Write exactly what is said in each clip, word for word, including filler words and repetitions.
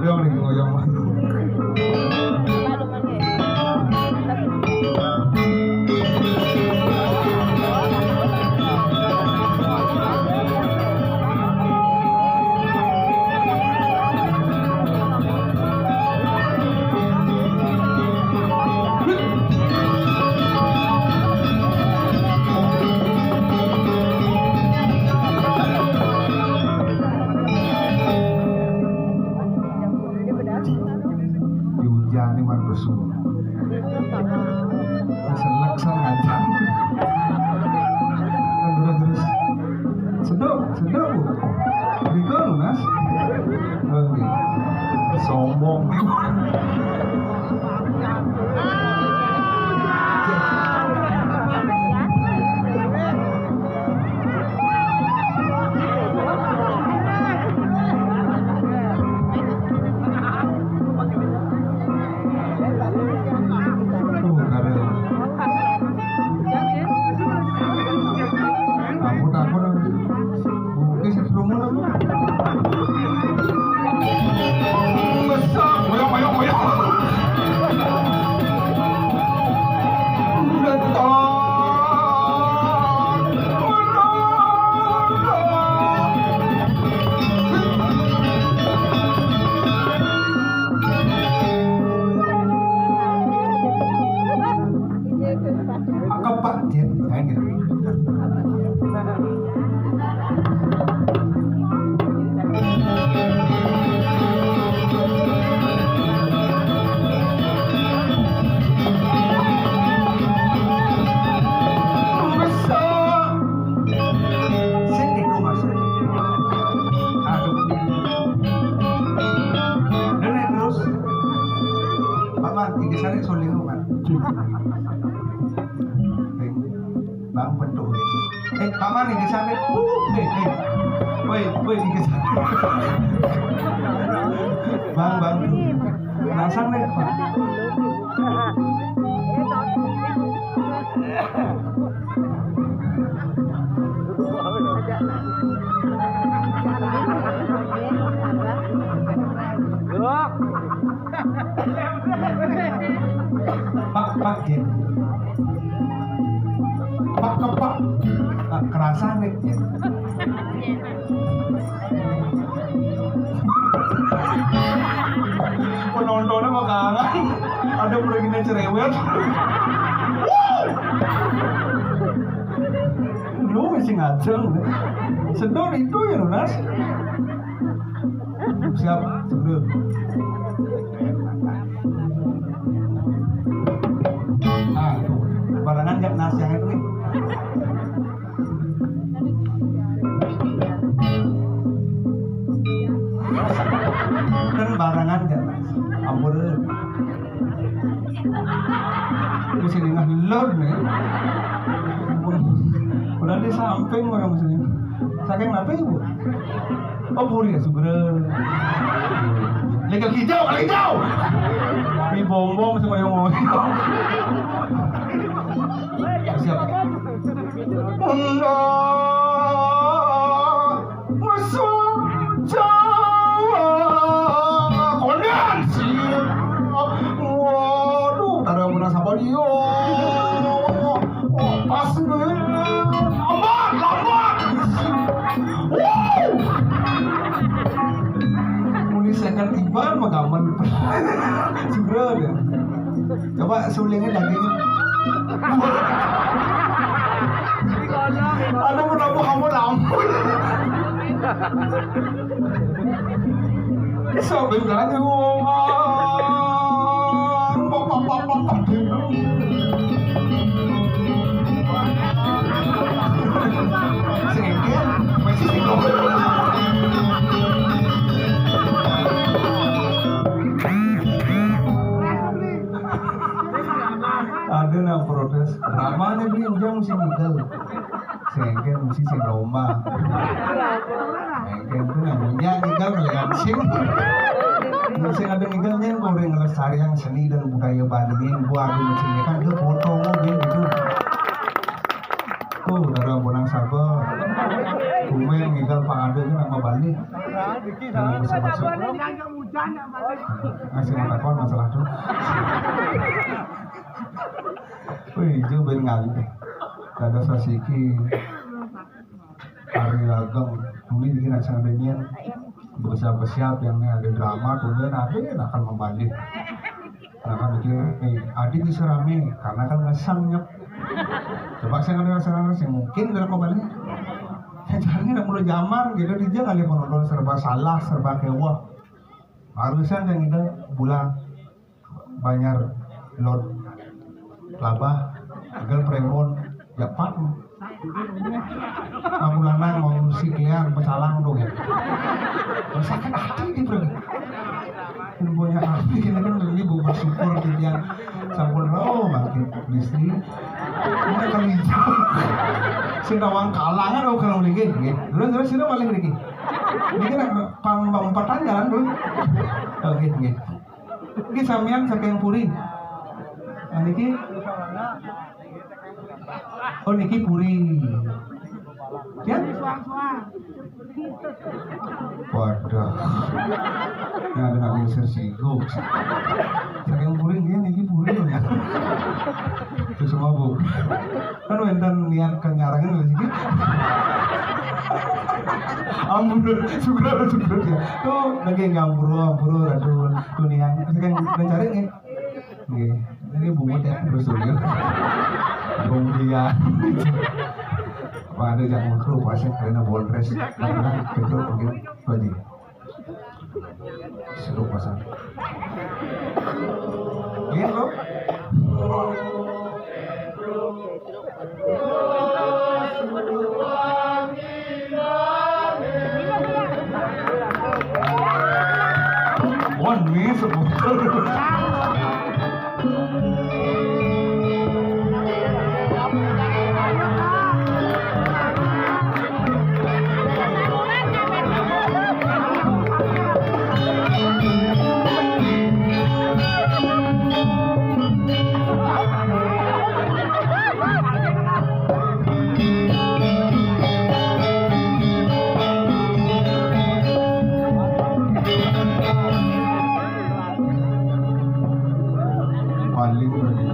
Yang nih ngoyong. Diujani man besu. Selek sangat. Terus, terus. Seduk, seduk, Bu. Riko, Mas. Oke. Sombong. Tuh, karena. Ampun, ampun. Oke, sebelumnya. Besar. Ayo, ayo, ayo. Kepak, Jen. Jangan gitu. Sini, Mas. Aduh. Nenek terus. Paman, tiga sari soling, Paman. Bang, betul. Eh, Paman, tiga sari. Uh, eh, eh. Woi, woi, tiga sari. Bang, Bang. Nasang nih, Pak. Pak, Pak, Jen. Pak, Pak, Pak. Ah, kerasa nih, Jen. Penontonnya mah kangen. Ada perginya cerewet. Lu masih ngaceng. Sedot itu ya, Lunas. Siap, sebelum. Nah, tuh. Barangan nggak nasi yang itu nih. Kan barangan nggak nasi. Ampun. Mesti nengah lor nih. Udah di samping orang mesti. Saking apa, Ibu? Oh, puri ya, segera. Legal hijau, legal hijau. Ini bombong semua yang mau. Siap. Enggak. Masuk Jawa. Kondansi. Waduh, tara pernah sapa dia. Oh, pas nih. Lambat, lambat. Wow. Muni second tiba, magamen. Segera dia. Coba sulingin dagingnya. Ada pun aku kamu lampun. Sambil jalan ngomong. Pok, pok, pok, pok, pok. Sengkel, masih sengkel. Ada nang protes, drama nih, Bli, ujang mesti ngigal. Sengken mesti sing domba. Sengken tuh nang munja ngigal kali kan sing. Mun sing ada ngigal nih, orang ngelestarian seni dan budaya Bali nih, gua ada menciptakan ke foto mobil gitu. Tuh, dara bonang sabar. Tumben ngigal pang ada kan nama Bali. Karena bersama-sama. Ngasih mata kon masalah tuh. Wih, itu ben ngalih. Ada sasiki. Hari Ageng. Ini bikin acara nyanyian. Bersiap-siap yang ini ada drama, kemudian ada yang akan membalik. Nah, kan mikir, nih, adik bisa rame, karena kan ngesang, nyep. Coba saya nggak ada rasa-rasa, mungkin dalam kembali. Caranya udah mulai zaman, gitu, dia kali penonton serba salah, serba kewah. Barusan yang itu bulan Banjar Lot Labah, Tegal Prembon, Japan. Kamu lanang mau ngusik liar, pecalang tuh ya. Sakit hati di bro. Punya hati kita kan ini bu bersyukur gitu ya. Sampun roh makin bisnis. Ini kalau hijau. Sing tawang kalangan oh kalau lagi. Terus terus sini balik lagi. Ini kan pang empat jalan bro. Oke, oke. Niki sampeyan saking puri. Nah, niki. Oh, niki puri. Ya? Waduh. Nah, ada nak ngusir sigo. Saking puri dia niki puri ya. Itu semua, Bu. Kan wénten niat kenyarangan rezeki. Ampun, syukur, syukur ya. Tuh, lagi ngampura, ampura, aduh, dunia. Kan mencari nih. Nggih. Ini bungut ya, terus dulu. Bung dia. Apa ada yang mau tuh, pasang karena bondres. Karena itu mungkin lagi. Seru pasang. Iya, Bro. Wan, nih, sebut. Paling begitu.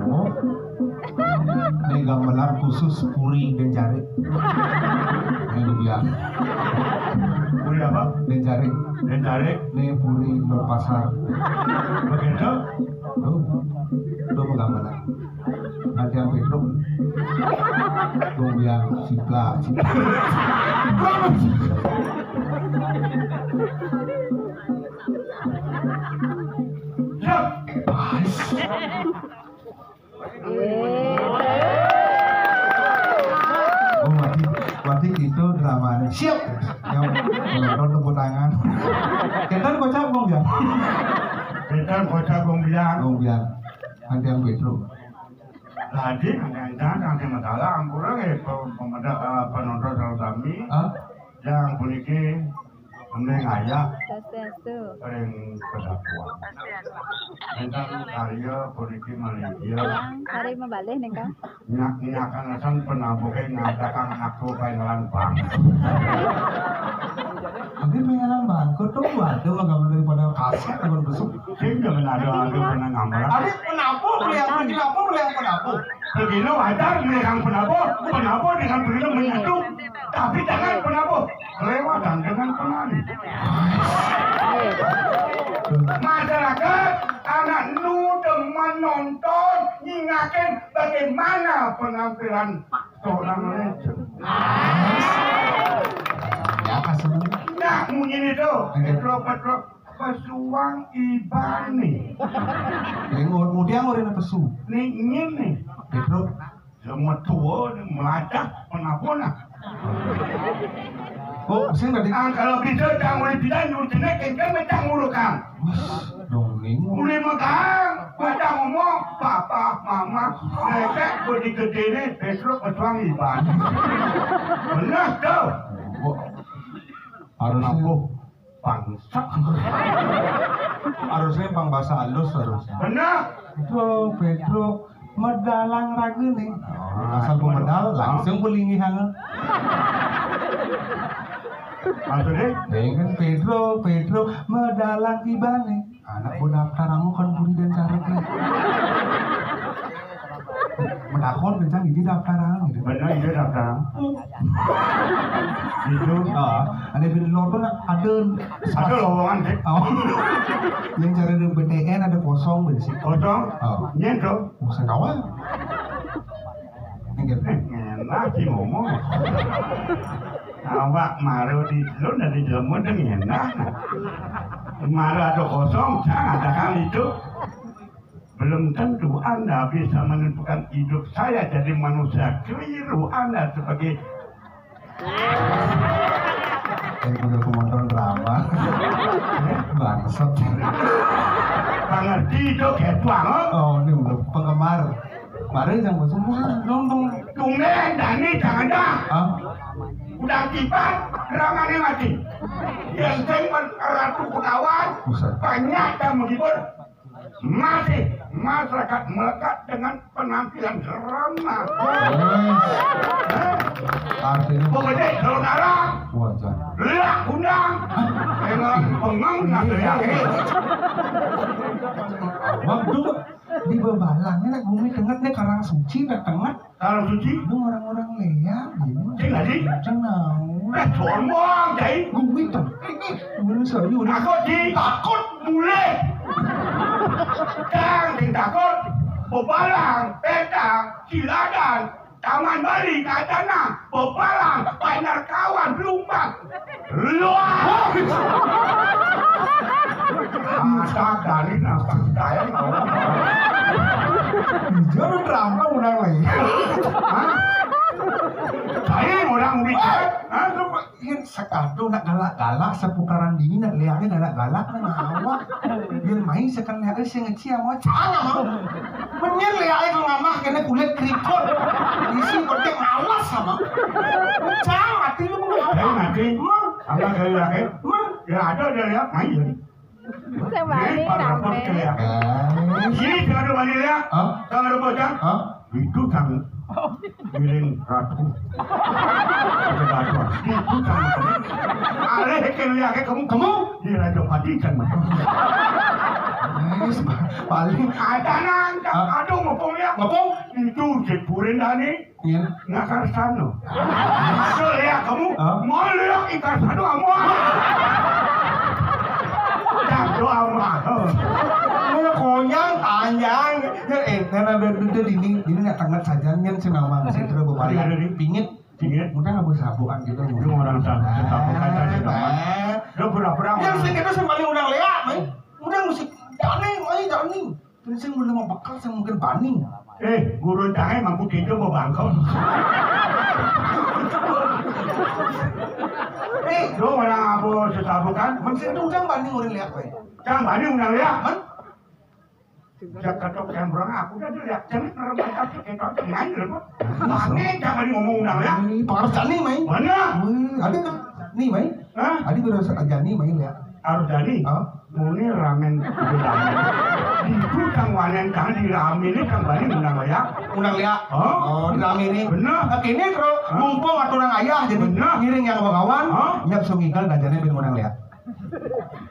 Oh, ini gamelan khusus puri Denjare. Ini dia. Puri apa? Denjare. Denjare. Ini puri Denpasar. Begitu? Tuh, tuh gamelan. Nanti yang Petruk. Tuh dia, cipla, cipla. Siap. Oh, berarti, berarti itu dramanya. Siap. Yang nonton tepuk tangan. Ketan kocak, Bung, ya? Ketan kocak, Bung, bilang. Bung, bilang. Nanti yang Petruk. Tadi, nanti, nanti masalah, ampura, eh, pe-, pemeda-, eh, penonton terutama. Hah? Yang puniki Mending ayah Swastiastu. Ring pedapuan. Entang karya puniki malinggih. Yang hari mabalih nih, Kang. Nyak-, nyakan-nyakan penabuh kayak ngadakan aku pengelan bangku. Tapi pengelan bangku tuh, waduh, mah gambar daripada kaset, gambar besuk. Sing jangan ada-ada pernah ngambaran. Adik penabuh, beli yang pergi lapor, beli yang penabuh. Begini wajar, beli yang penabuh, penabuh dengan begini menyatu. Tapi jangan penabuh kelewatan dengan penari. Masyarakat, anak nu demen nonton, nyingakin bagaimana penampilan seorang legend. Ya, kasih. Nah, munyi itu, Pedro, Pedro, pesuang ibane. Ini mudiang orang pesu. Nih, ini. Pedro. Semua tua ni melacak penapuna. Oh, sing tadi. Ah, kalau bisa jangan boleh bilang, nyuruh jenek, kan macam ngurukang. Dong, ini. Boleh makan, macam ngomong, papa, mama, mereka berdikit ini, besok pesuang iban. Benar tu. Harus aku. Bangsat. Harusnya pang bahasa halus harusnya. Benar. Pedro, Pedro, medalang raga nih. Oh, asal pemedal, langsung pelingihan. Maksudnya? Ya kan Pedro, Pedro, medalang ibane. Anak buah daftar kamu kan buri dan cara nih. Menakon kencang ini daftar gitu. Benar, ini daftar. Gitu. Ah, ada bin lor tuh nak ada. Ada lowongan sih. Oh. Yang cara di B T N ada kosong berarti. Kosong? Oh. Nyen tuh. Usah kawan. Enggak. Enak sih ngomong. Awak maru di lu dari jelemu dengan enak. Maru ada kosong, jangan ada kali itu. Belum tentu Anda bisa menentukan hidup saya jadi manusia keliru. Anda sebagai Yang udah penonton drama. Bangsat. Ngerti itu kayak banget. Oh, ini udah penggemar. Kemarin yang semua nonton. Tumben Dani jangan dah. Hah? Udah kibat, dramanya mati. Yang sing ratu pegawai, buset, banyak yang menghibur. Masih masyarakat melekat dengan penampilan drama. Artinya pokoknya kalau ngarang, wajar. Lak undang. Emang pengang nggak teriak. Waktu di bebalang ini bumi tengah nih, Karang Suci udah tengah. Kalau suci? Lu orang-orang leak, gitu. Sing tadi? Tenang. Eh, sombong, Cai. Gumi tuh. Gumi sayur. Takut, Ji. Takut, mulai. Jangan sing takut. Bebalang, petang, Ciladan, Taman Bali, Kacana, Bebalang, Banjar Kawan, Lumban. Luar. Masak dari nafas saya ngomong. Jangan drama orang lain. Hah? Saya orang bicara. Hah? Lu ingin sekadu nak galak-galak seputaran dini, nak lihatnya galak-galak, nak ngawak. Biar main sekan lihatnya saya ngeci sama cang mau. Menyen lihatnya kalau ngamah kena kulit keriput. Isi petik malas sama. Cang, mati lu mau ngawak. Saya mati. Emang. Apa saya yakin? Emang. Ya ada dia lihat main. Sing bali rame. Ini jangan ada bali ya. Hah? Jangan ada bocah. Hah? Itu kan miring ratu. Ada ratu. Itu kan. Alih kene ya kamu, kamu di Raja Pati kan. Paling ada nang, aduh ngepung ya. Ngepung? Itu jepurin dah nih. Iya. Nggak Karsano. Asal ya kamu. Hah? Mau lihat ikan satu amuah. Dah doa mah. Mau konyang panjang. Ya eh, karena ada duduk ini, ini nggak tangan saja, yang senawang sih terus bebayar. Iya, iya. Pingit. Pingit. Udah nggak bersabuan gitu. Lu orang sabu-, sabuan aja sih, teman. Lu pura-pura. Yang sing itu sing paling udah lihat, mai. Udah musik Dani, mai Dani. Terus yang belum bekal, yang mungkin bani. Eh, guru tangan mampu tidur mau bangkok. Eh, lu orang apa sesabukan? Mesti itu ujang bani orang lihat, weh. Ujang bani orang lihat, kan? Sejak ketok yang berang aku udah dilihat, jangan ngerem aku, kita main dulu. Bani jangan ngomong orang lihat. Ini pengaruh Dani, mai. Mana? Wih, ada kan? Nih, mai. Hah? Adi kudu jani main ya. Harus jani? Hah? Muni ramen kudu jani. Ditu cang wanen cang diraminé cang bani undang léak. Undang léak? Hah? Oh, diraminé. Bener. Nah, kéné, Bro, hah? Mumpung aturan ayah jadi bener. Ngiring yang bagawan, hah? Nyiap Sun Ngigel dajané bin undang léak.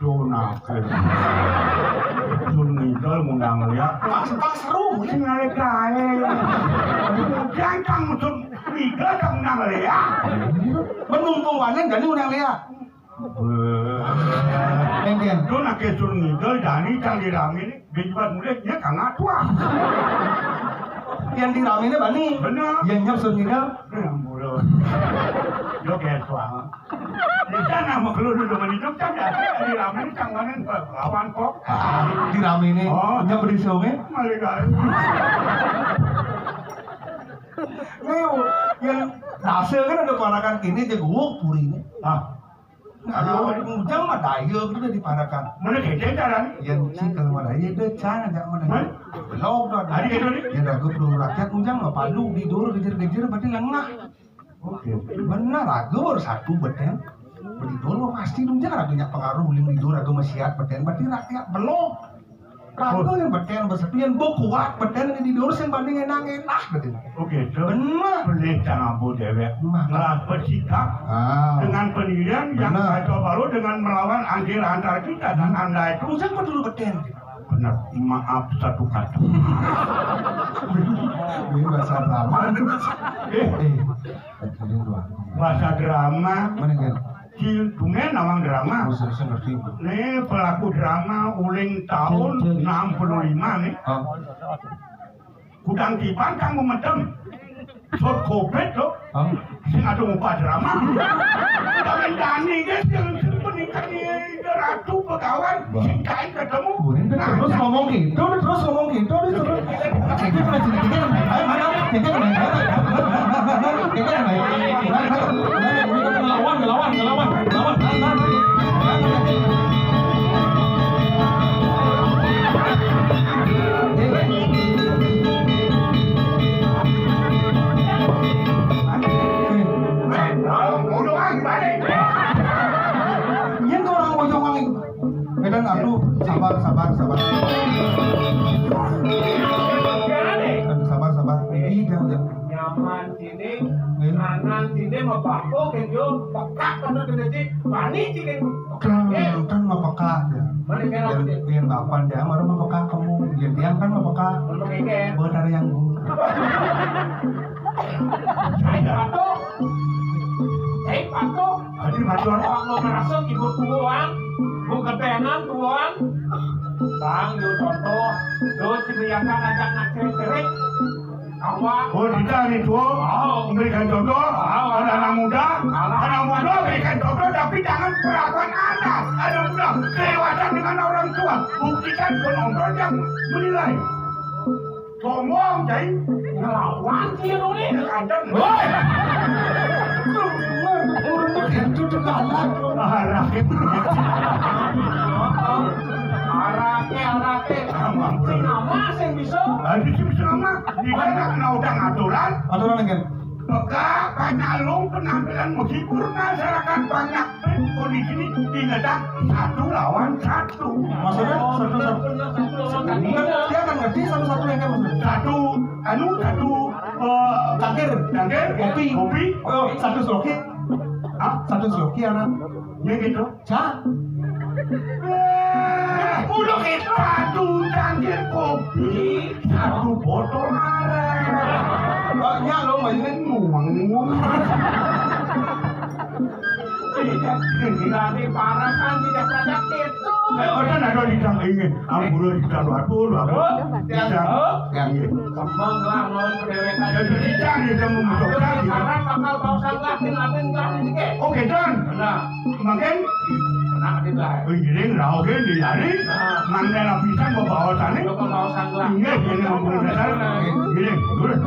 Donaké. Sun Ngigel ngundang léak. Pas, pas seru. Sing aré gaé. Ujang cang Sun Ngigel cang undang léak. Mun mumpung wanen jani undang léak. Beuh. Éngkén. Donaké Sun Ngigel jani cang diraminé. Bijibat mulih nya kang atuh. Yang diraminé bani. Bener. Yang nyiap Sun Ngigel. Ya ampun. Yo, kayak suara. Di sana mah kalau udah menidup kan ya, di rame ini cang mana lawan kok. Di rame ini, oh. Nya beri songe. Mari, guys. Nih, yang hasil kan ada panakan ini, jago purinya. Ah. Aduh, Ujang mah daya gitu di panakan. Mana kecil jalan? Yang sih kalau mah daya, itu can aja mana. Hah? Belok dah. Ada gitu nih? Ya, dah, gue perlu rakyat, Ujang mah palu, di dulu gejer-gejer, berarti lengah. Oke. Bener, raga baru satu beten. Beri dulu pasti dong, jangan raga nya pengaruh, uling di dulu raga masih siat beten, berarti rakyat belum. Raga yang beten bersatu, yang bo kuat beten, yang di dulu yang banding enak-enak beten. Oke, so, bener. Boleh cang ambo dewek. Bener. Ngelah bersikap, ah, dengan pendirian yang, bener, kacau balau dengan melawan anjir antar kita dan anda itu. Ujang betul beten. Benar, maaf satu kata. Ini bahasa drama. Eh, eh, bahasa drama. Mana kan? Cil, tumben awang drama. Bisa, bisa ngerti. Nih pelaku drama uling tahun enam puluh lima nih. Ah. Kudang tiban kang memedem. Sot covid lo. Hah? Sing ada ngumpah drama. Kawin Dani kan yang sing menikah di Ratu Begawan. Wah. Sing kain ketemu. Udah terus ngomong gitu, udah terus ngomong gitu, udah terus. Ayo, mana? Ngelawan, ngelawan, ngelawan, ngelawan. Iya tuh orang Bojong Wangi. Medan, aduh, sabar, sabar, sabar. Aduh, sabar, sabar. Ini jangan, jangan. Nyaman. Sini, kanan sini mah bako, kenjo, pekak, kanan kena cik, panik cik, kenjo. Kan, kan mah pekak, ya. Mana merah? Yang, yang bapan dia, baru mah pekak kamu. Yang tiang kan mah pekak. Belum pakai, kan? Buat hari yang bu. Saya patuh. Saya patuh. Haji Majuan. Kalau mau merasa ibu tuan, bu ketenan tuan. Bang, yuk contoh. Yuk, ceriakan aja nak cerik-cerik. Awak. Oh, kita nih tua, oh, memberikan contoh, oh, pada anak muda, anak, anak muda berikan contoh, tapi jangan perlakuan anak, anak muda kelewatan dengan orang tua. Buktikan penonton yang menilai. Sombong, cai. Ngelawan sih lu nih. Kadang. Woi. Itu tuh galak. Arake. Arake, arake. Sing ama sing bisa. Aduh, sing bisa ama. Di mana kena utang aturan? Aturan lagi. Peka, banyak lo penampilan menghibur masyarakat, banyak kondisi ini diledak satu lawan satu. Maksudnya? Oh, satu, bener, satu. Bener, satu lawan satu. Enggak, dia akan ngerti satu-satu yang kan maksudnya. Satu, anu, satu, eh, cangkir. Cangkir, kopi. Kopi. Oh, satu sloki. Hah? Satu sloki, anak. Ya gitu. Cak. Eh, udah kita satu cangkir kopi, satu botol arek. Banyak lo mainnya nuang-nuang. Tidak, tidak diparakan, tidak pada itu. Eh, orang ada di dalam ini. Ampun, di dalam waktu, waktu. Oh, tidak. Tidak. Oh. Yang ini. Kembang lah, mau dewek aja. Jadi, tidak, dia mau masuk lagi. Sekarang bakal bau sanglah, tinggalin, tinggalin dikit. Oke, John. Nah. Makin. Nah, kita. Wih, giring, rauh, giring, di hari. Nah. Mangga lapisan, bawa bawa sana. Bawa bawa sanglah. Iya, ini ngomong dasar. Giring, turun.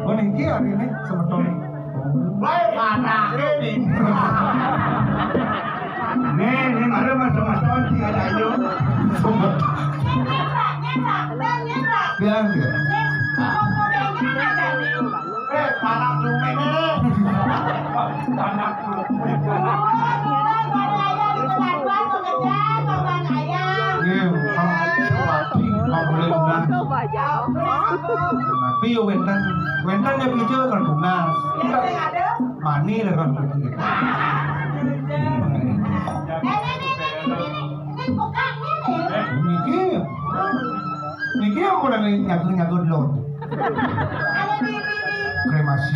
Oh, niki hari ini semeton. Baik, mana ini? Nih, nih, mana masa-masa sih ada aja. Eh, panak cumi ini. Panak cumi. Iya, kalau sepati, nggak boleh undang. Tapi ya wénten, wénten ya pijo kalau tunas. Mani lah kalau gitu. Niki, niki yang pernah nyaku-nyaku dulu. Kremasi.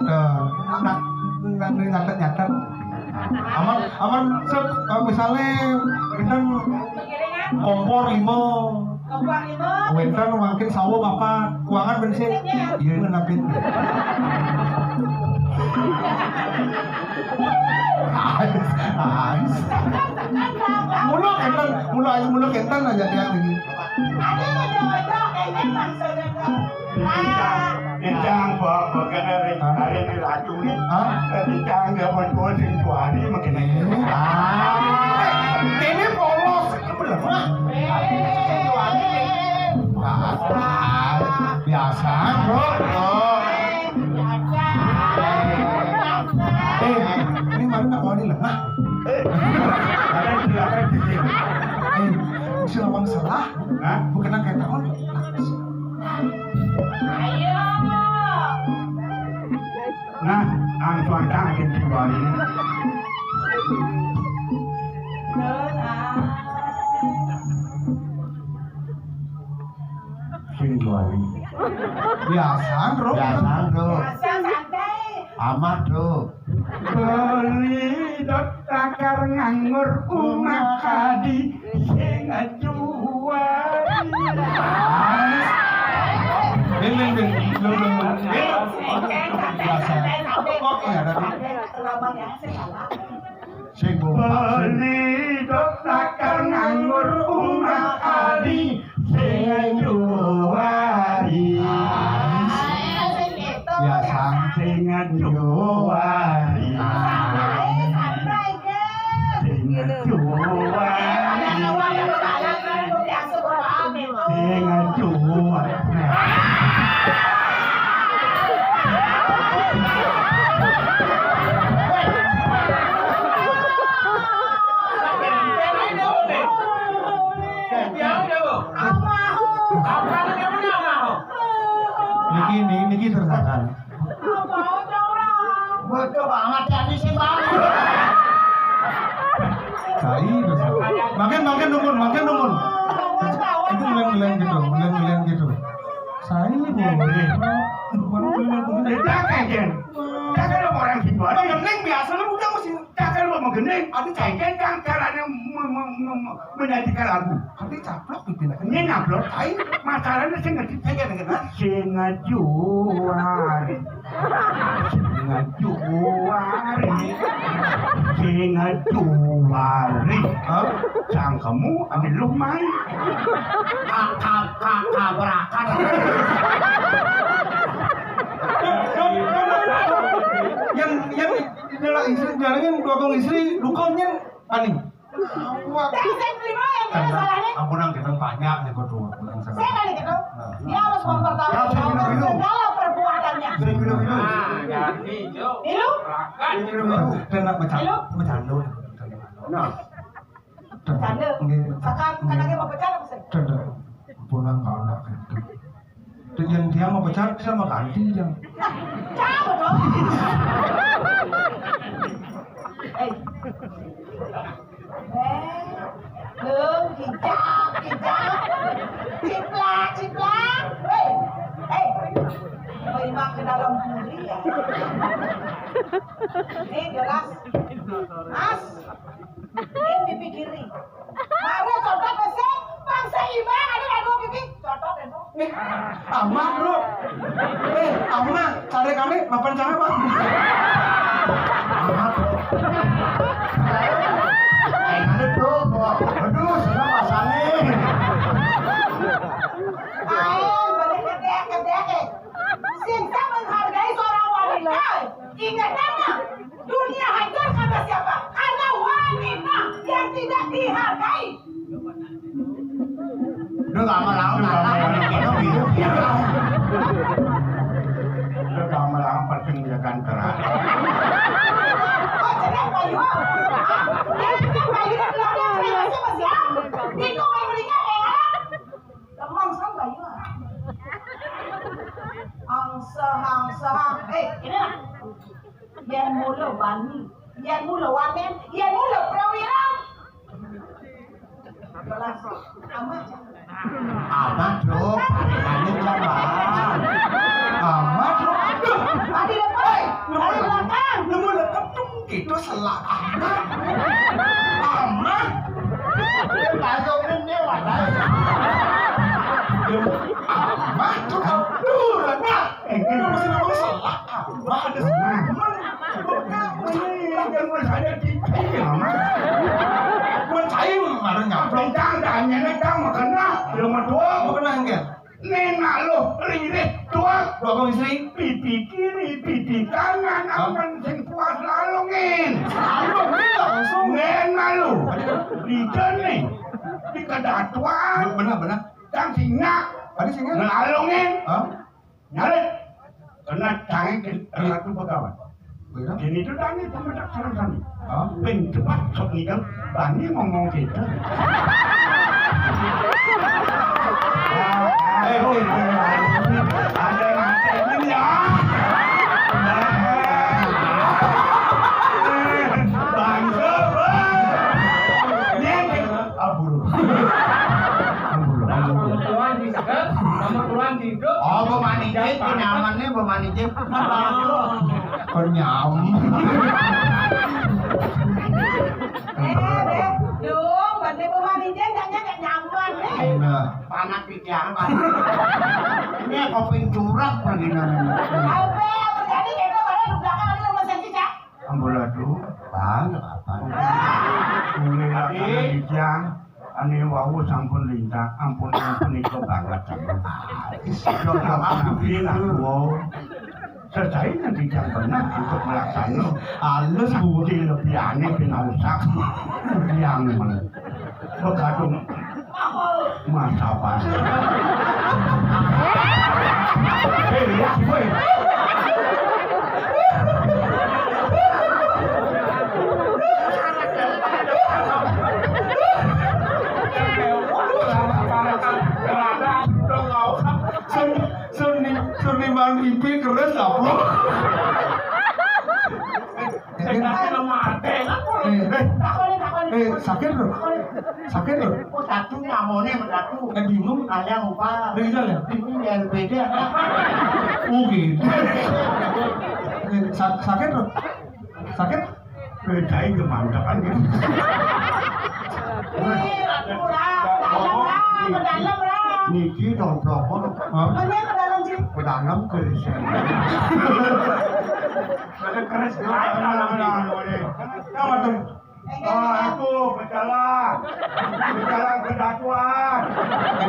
Tuh, nah, nah, nyatet-nyatet. Aman, aman, sep, eh, misalnya, bintang kompor lima. Kompor lima. Wénten mangkin sawo papat, kuangan bensin. Iya, ini napin. Ais, ais. Mula kénten, mula ayu mula kénten aja tiang ini. Ada yang jawab-jawab, eh, memang saudara. Bintang, bintang, bawa, bawa, kena hari, hari ini racun nih. Hah? Bintang, dia mau jual sing dua hari, makin aja. Ah, ini polos, ini bener, Mak. Biasa, bro, bro. Eh, ini mari nak wani lengah. Eh, ada di belakang gitu. Eh, si lawang salah. Hah? Bukan kayak tahun. Ayo. Nah, ang tuan tak akan kembali. Sing juari. Biasa, Bro. Biasa, Bro. Biasa, santai. Amat, Bro. Beli dot takar nganggur umah kadi sing juari. Beng, beng, beng. Beng, beng, beng. Biasa. Kok ya tadi? Sing beli dot takar nganggur umah kadi sing juari. Biasa. Sing juari. Sing juari. Sing juari. Niki, niki, niki terusakan. Bodoh amat ya, ini sih, Bang. Sai terusakan. Makin, makin dumun, makin dumun. Itu ngeleng-ngeleng gitu, ngeleng-ngeleng gitu. Sai boleh. Bukan ngeleng-ngeleng gitu. Beda kayak, Jen. Kakak lo orang gimana? Ngeleng biasa kan udah mesti. Kakak lo mau gini. Aduh, cai. Kakak caranya me-, me-, me-, me-, menyajikan lagu. Tapi caplok pimpinan. Ini nyaplok. Ayo, masalahnya sing ngerti. Saya nggak ngerti. Sing juari. Sing juari. Sing juari. Hah? Cangkemmu ambil lu main. Ka-, ka-, ka-, kabrakan. Yang, yang adalah istri, jangan dua istri, dukunnya paling. Wah. Dasar pribadi yang punya salahnya. Ampun, yang kita banyak nih, kudu. Saya kali gitu. Nah. Dia harus mempertanggungjawabkan segala perbuatannya. Saya bilang, bilang. Nah, jadi, Jo. Milu? Saya bilang, bilang. Dan nak bercanda, Milu? Bercanda. Nah. Bercanda. Nggih. Sekarang kan lagi mau bercanda, Mas? Bercanda. Ampun, kalau nak gitu. Dengan dia mau pecat, bisa mengganti dia. Nah, cabut dong. Eh. Eh, lu kijang, kijang. Ciplak, ciplak. Hei, hei. Terima ke dalam buri ya. Ini jelas. Mas, ini pipi kiri. Mari cotot besi, bangsa imbang, ada dua pipi. Cotot itu. Amat, Bro. Eh, amat. Cari kami, mapan cara, Bang. Amat. Eh, ada, Bro. Aduh, sudah pasangin. Ayo, balik ke dek, ke dek, eh. Cinta menghargai seorang wanita. Ingat, nama. Dunia hancur karena siapa? Karena wanita yang tidak dihargai. Lama-lama, lama-lama, lama-lama, lama-lama, pas sing jagan keras. Oh, jeneng Bayu. Ah, jeneng Bayu, jeneng Bayu, jeneng Bayu, jeneng Bayu. Niku mriki, ya. Demam sang Bayu. Angsa, angsa. Eh, ini lah. Yen mula wani, yen mula wanen, yen mula prawira. Belas. Amat. Amat, Bro. Parinane, Bang. Amat, Bro. Aduh. Tadi depan, tadi belakang. Nemu lekep tuh, gitu selak amat. Amat. Amat tuh, aduh, lemak. Eh, ini mesti ngomong selak amat. Ada selak. Yang mau saya di, iya, Mas. Mau saya baru nyampe. Tang, tanyane, Tang, mau kena. Belum dua, mau kena enggak? Nenak lo, ririh, tuak. Dua kong istri. Pipi kiri, pipi kanan, hah? Aman sing puas lalungin. Lalungin langsung. Nenak lo. Di jene. Di kedatuan. Benar, benar. Tang singa. Tadi singa? Lalungin. Hah? Nyarit. Kena tangi ke Ratu Begawan. Bener? Kene itu tangi pemedak sareng sami. Hah? Ben cepat sok ngikel, bani ngomong gitu. Eh, eh, eh, ada yang ngatain ya. Bangsa, Bang. Dia ke-, ampun. Ampun, ampun. Kebetulan di Apa manicip, nyamane apa manicip? Kenyam. Eh, eh, dong, bane apa manicip, nyanyi gak nyaman, eh. Nah, panas pikiran, panas. Ini kopi curah pergi namanya. Apa, apa jadi kita pada di belakang ada rumah sakit, Cak? Ambuladul, Bang, apa? Mulai laksana ijang, ane wau sampun lintang, ampun, ampun, nika banget, sampun. Wis, ampun, ampun, ampun. Sesae nanti jam bener untuk melaksana. Halus, Bu. Bukti lebih aneh, pinausap. Yang men-, begadung. Mas apa? Eh, ya, woi. Sun, sun, suniman ipi keres apa? Eh, eh, eh, sakit lho. Sakit lho. Oh, satu ngamone metu. Eh, bingung. Ayah lupa. Iya, ya. Ini L P D ada. Oh, gitu. Eh, sa-, sakit lho. Sakit. Bedai kemantekan gitu. Ih, Ratu, Ra. Pedalem, Ra. Pedalem, Ra. Niki domplok. Hah? Mana pedalem, sih? Pedalem keris. Ada keris gelap, nah, nah, nah, boleh. Apa tuh? Oh, aku pecalang. Pecalang kedatuan.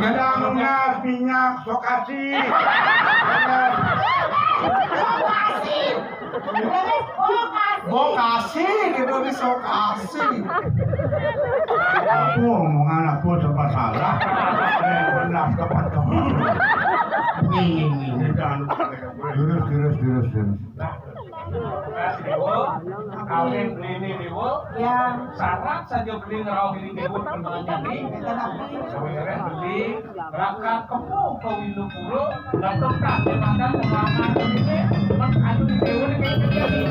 Pecalang minyak, minyak, sokasi. Sokasi. Bokasi gitu, di sokasi. Aku omongan aku serba salah. Eh, benar tepat kamu. Ini, ini, ini. Terus, terus, terus, terus. Nah, terima kasih, Bu. Kawin beli ini, Bu. Ya. Syarat saja beli ngerau ini, Bu, pertanyaan ini. Tetapi. Sawereh beli. Raka kemu ka Winupura, datuk tak makan pengalaman ini, mek anu di dewa ni kayak gini.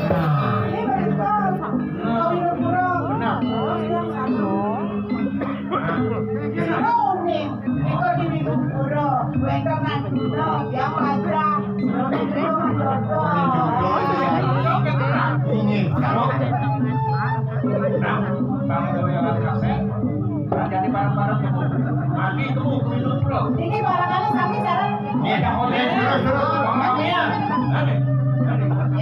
Ini betul. Ka Winupura. Benar. Terus yang satu. Ini nih, itu di Winupura. Wénten nang dina, ya, Pak. Ini. Nah, Bang Doyong Kasep. Jadi bareng-bareng, Bu. Mati itu, Bu, minum, Bu. Ini barangkali sami sareng. Iya, terus, terus. Mati ya. Mati. Mati.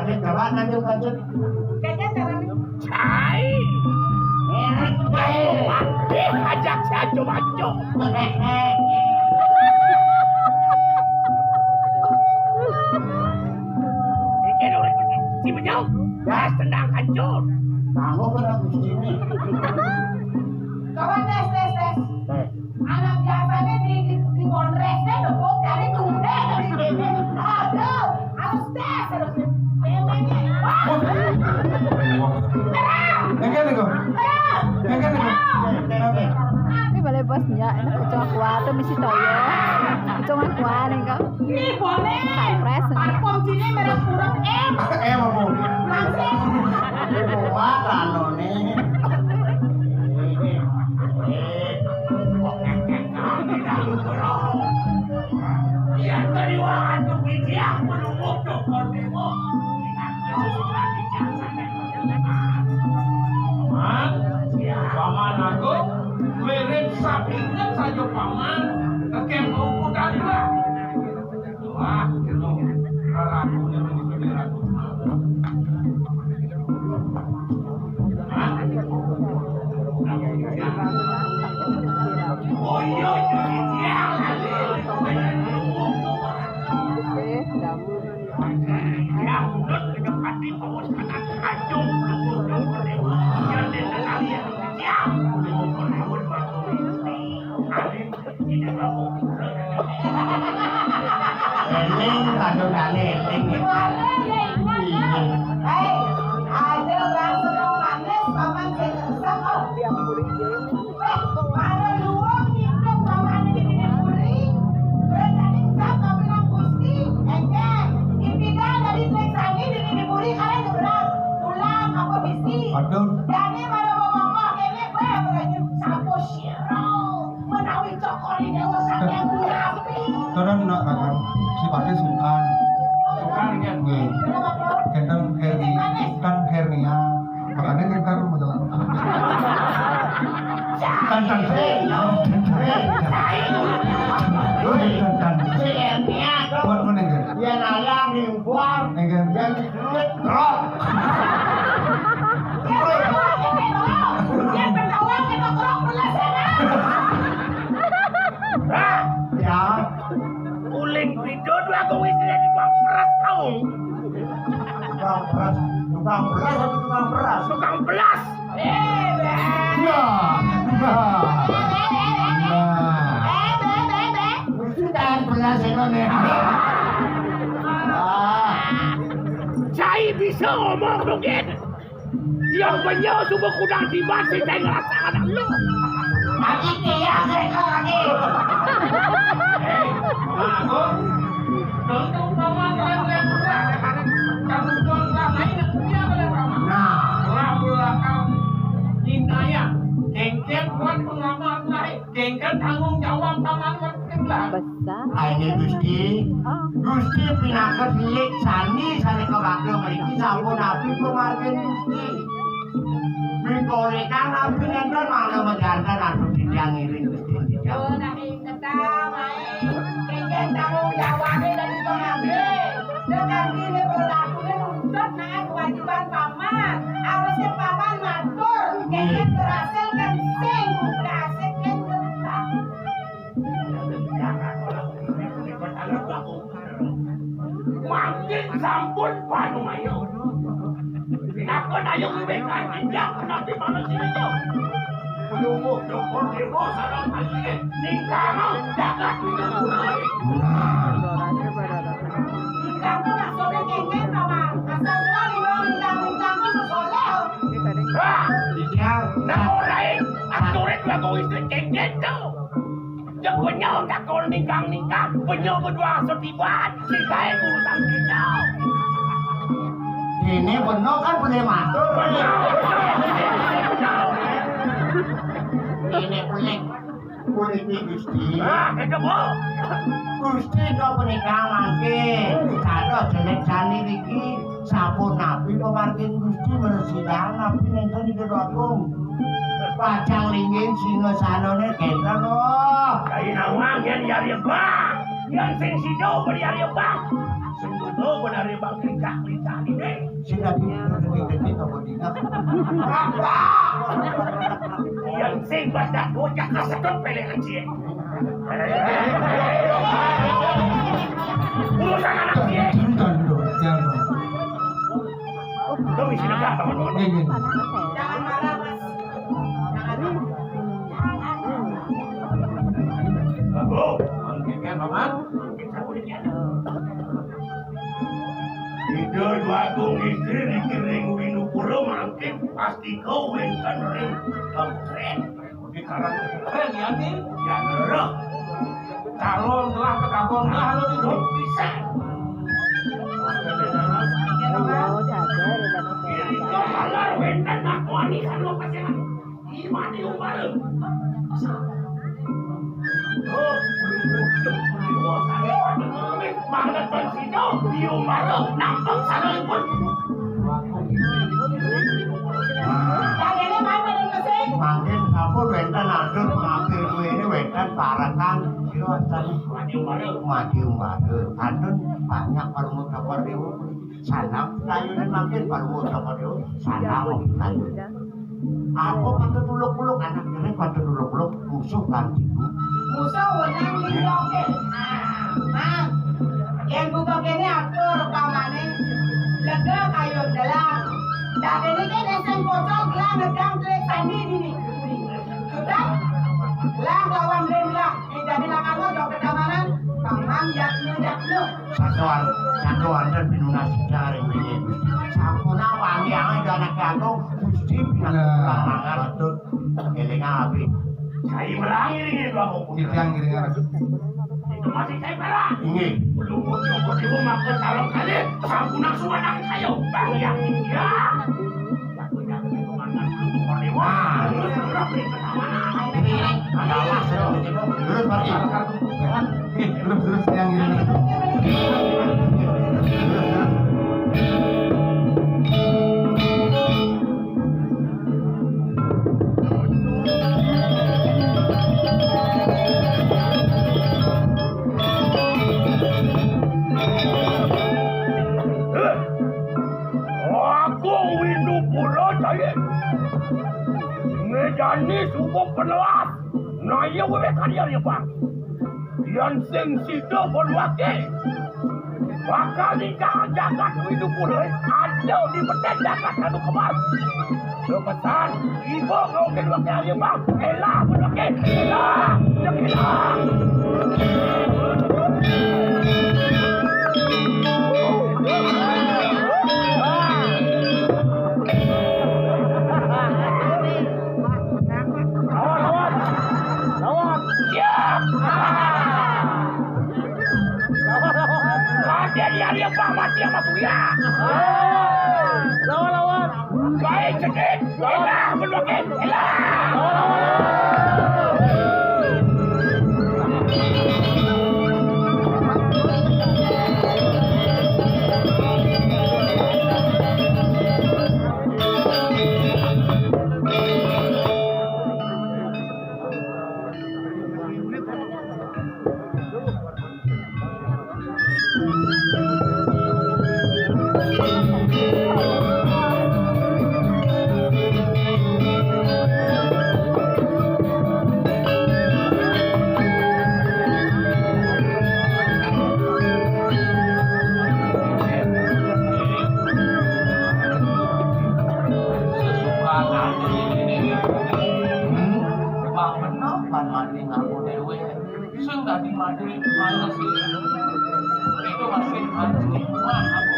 Coba lanjut, lanjut. Kayaknya caranya. Cai. Ih, ajak si Aco-Aco. Iki lho, si Benyong. Das tendang hancur. Kamu kena kucing ini. Coba tes, tes, tes. Anak biasanya di, di, di Bondres téh debok dari tunde dari dede. Aduh, harus tes, harus tes. Memangnya. Wah. Enggak nih kok. Enggak nih kok. Ini balik bosnya, enak kacang kuah tuh misi toyo. Kacang kuah nih kok. Ih, boleh. Kayak pres. Parfum sini merek kurang M. M apa? Langsing. Wah, lano nih. Iya, tadi wah, tuh, biji aku nunggu tuh, kode. Paman, Paman Agung, mirip sapinget saja Paman, tekén buku tadi lah. Wah, gitu. Ratu, ratu. Oh, iya, iya, iya. Eling, aduh, kali eling. Iya. Hei, ada orang seneng manis, paman saya kesel, oh. Para luwung hidup pamane di dini puri, berjani sab kapining Gusti, engkén, ipidang dadi mreksani di dini puri kalian nyebrang, pulang apa misi. Aduh. Dani para momongkoh kéné, béh, berjani sapu sira, menawi cokor ing déwa saking Gusti. Turun nak kakak, sifatnya sungkan. Sungkan, ya. Nggih. Kenapa, Pak? Kénten hernia, kan hernia. Makanya kan kan mau jalan. Tantang. Tantang. Buat mana kan? Ya nayang di luar. Enggak. Yang di duit, krok. Ya, berkawan kita krok, belas ya, kan? Ya. Uling pidon aku istri di bang peras kaung. Tukang beras, tukang beras atau tukang beras? Tukang belas. Ya. Nah. Nah. Tukang belas itu nih. Ah. Cai bisa ngomong mungkin. Yang bener suba kudang tiban sing ngrasa anak lu. Lagi dia mereka lagi. Nah, Gung. Tentu paman lain-lain pula. Kamu tuan selama ini punya pada paman. Nah. Lah belakang Indaya. Kengkeng buat pengamal lain. Kengken tanggung jawab paman ngerti lah. Besar. Ayo Gusti. Oh. Gusti pinaka delik sandi sane kebakti mriki sampun napi pamargin Gusti. Mikore kang napi nenten mangga meganten aduh titiang ngiring Gusti. Oh, nah, ing ketang, ae. Kengken tanggung jawabe dari pengambil. Dengan dini berlakunya nuntut nah kewajiban paman. Harusnya paman ngatur. Kengken berhasil kan sing berhasil kan. Mangkin sampun panumayo. Pinakon ayo ngubek kanjeng nabi manusia itu. Lumuh lumuh dewa sareng aye ningkang jagat itu. Ningkang tuh maksudnya kengkeng sama asal mula lima ningkang ningkang tuh soleh. Hah? Iya. Nah, ora, aturin lagu istri kengkeng tuh. Cek benyong cakul ningkang-ningkang, benyong berdua setiban, sing kae urusan benyong. Ini benyong kan boleh matur. Ini boleh. Puniki Gusti. Ah, kejebok. Gusti kok punika mangke. Kados jelek sani niki. Sapunapi pamargin Gusti mresidan napi nenten Ida Agung? Pacang linggih singasanane kenten, oh. Kai nawang yen yari ebah, yen sing sida ben yari ebah. Sing kudu Oh, benar ya, Bang, lincah-lincah ini, deh. Sing tadi, tadi, tadi, kamu dengar. Apa? Yang sing badak bocah kasedot pelek aja. Urusan anak dia. Jangan, jangan, jangan. Tuh, isi lega, teman-teman. Ini, ini. Jangan marah, Mas. Jangan marah. Oh, mangkin kan, Paman? Mangkin sapu di jalan. Ida Dwagung Istri dikiring Winupura mangkin pasti kau wénten ring kemrén. Di karang kemrén ya, Ki? Ya, ngerah. Calon telah, kekaton telah, anu di jok pisan. Iya, udah ada, udah ada. Yen ika malar wénten nak wani sarwa paséran. Iman diumbara. Oh, manut Bang Sida, diumbara nampek sarengipun. Mangkin sampun wénten atur pengabdi duwéné wénten parekan sira wénten mati umbara. Mati umbara. Kantun banyak parama tapa déwa. Salam kayunan mangkin parama tapa déwa. Salam kayunan. Apa patut uluk-uluk anak kene patut uluk-uluk musuh lan ibu. Musuh wenang diloke. Nah, Mang. Yen buka kene atur pamane lega kayun delang. Dadene kene sing pocol gelang gedang trik sandi dini. Sudah? Lah lawan den lah. Dijadi lakano jok kedamanan. Paman yakno yakno. Satuan, satuan dan pinunas jaring ini. Sampuna wangi ange anak jago. Gusti pinangan mangan. Betul. Eling api. Saya merangi ini dua buku. Ngiring, ngiring, ngiring. Itu masih saya merah. Inggih. Belum bocor di rumah ke sarung kali. Sampuna suwanang saya. Bang yang dia. Nah, ini adalah terus pergi. Terus, terus yang ini. Aku Windu Pura, Jaya. Ngejani suku penelas. Nah, iya, wéwé kalian ya, Bang. Yan sing sida pun wake. Bakal nikah jagat Windu Pura, ada di peten jagat anu kebal. Kepesan, ibu kau ke dua kali, Bang. Elah, pun wake. Elah, elah. Lawan, lawan. Lawan. Siap. Lawan, lawan. Raden Arya Bang mati sama Surya. Lawan, lawan. Baik, sedih. Elah, bedokin. Elah. Lawan, lawan. Sesuka ati ini. Hmm? Bang bener, Bang, mati ngaku dewe. Sing dadi mati, mati sih. Itu masih mati. Wah, aku.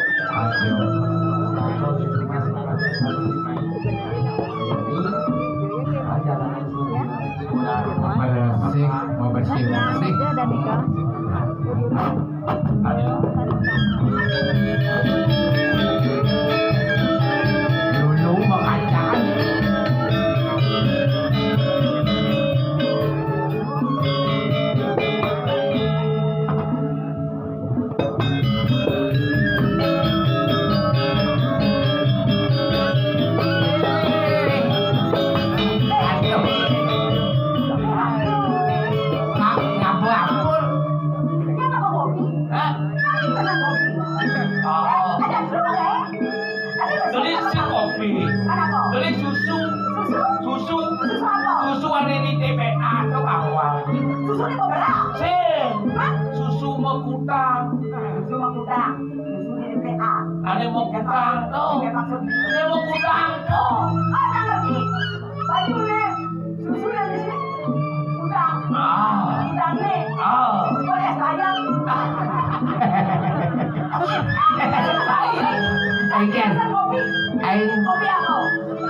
Bersih, mau bersih, bersih. Dulu makacan. Ada mau kudang tuh. Ada mau kudang tuh. Oh, tak ngerti. Baju nih. Susu yang di sini. Kudang. Ah. Kudang nih. Ah. Oh, es bayam. Aing kan. Pesan kopi. Aing. Kopi apa?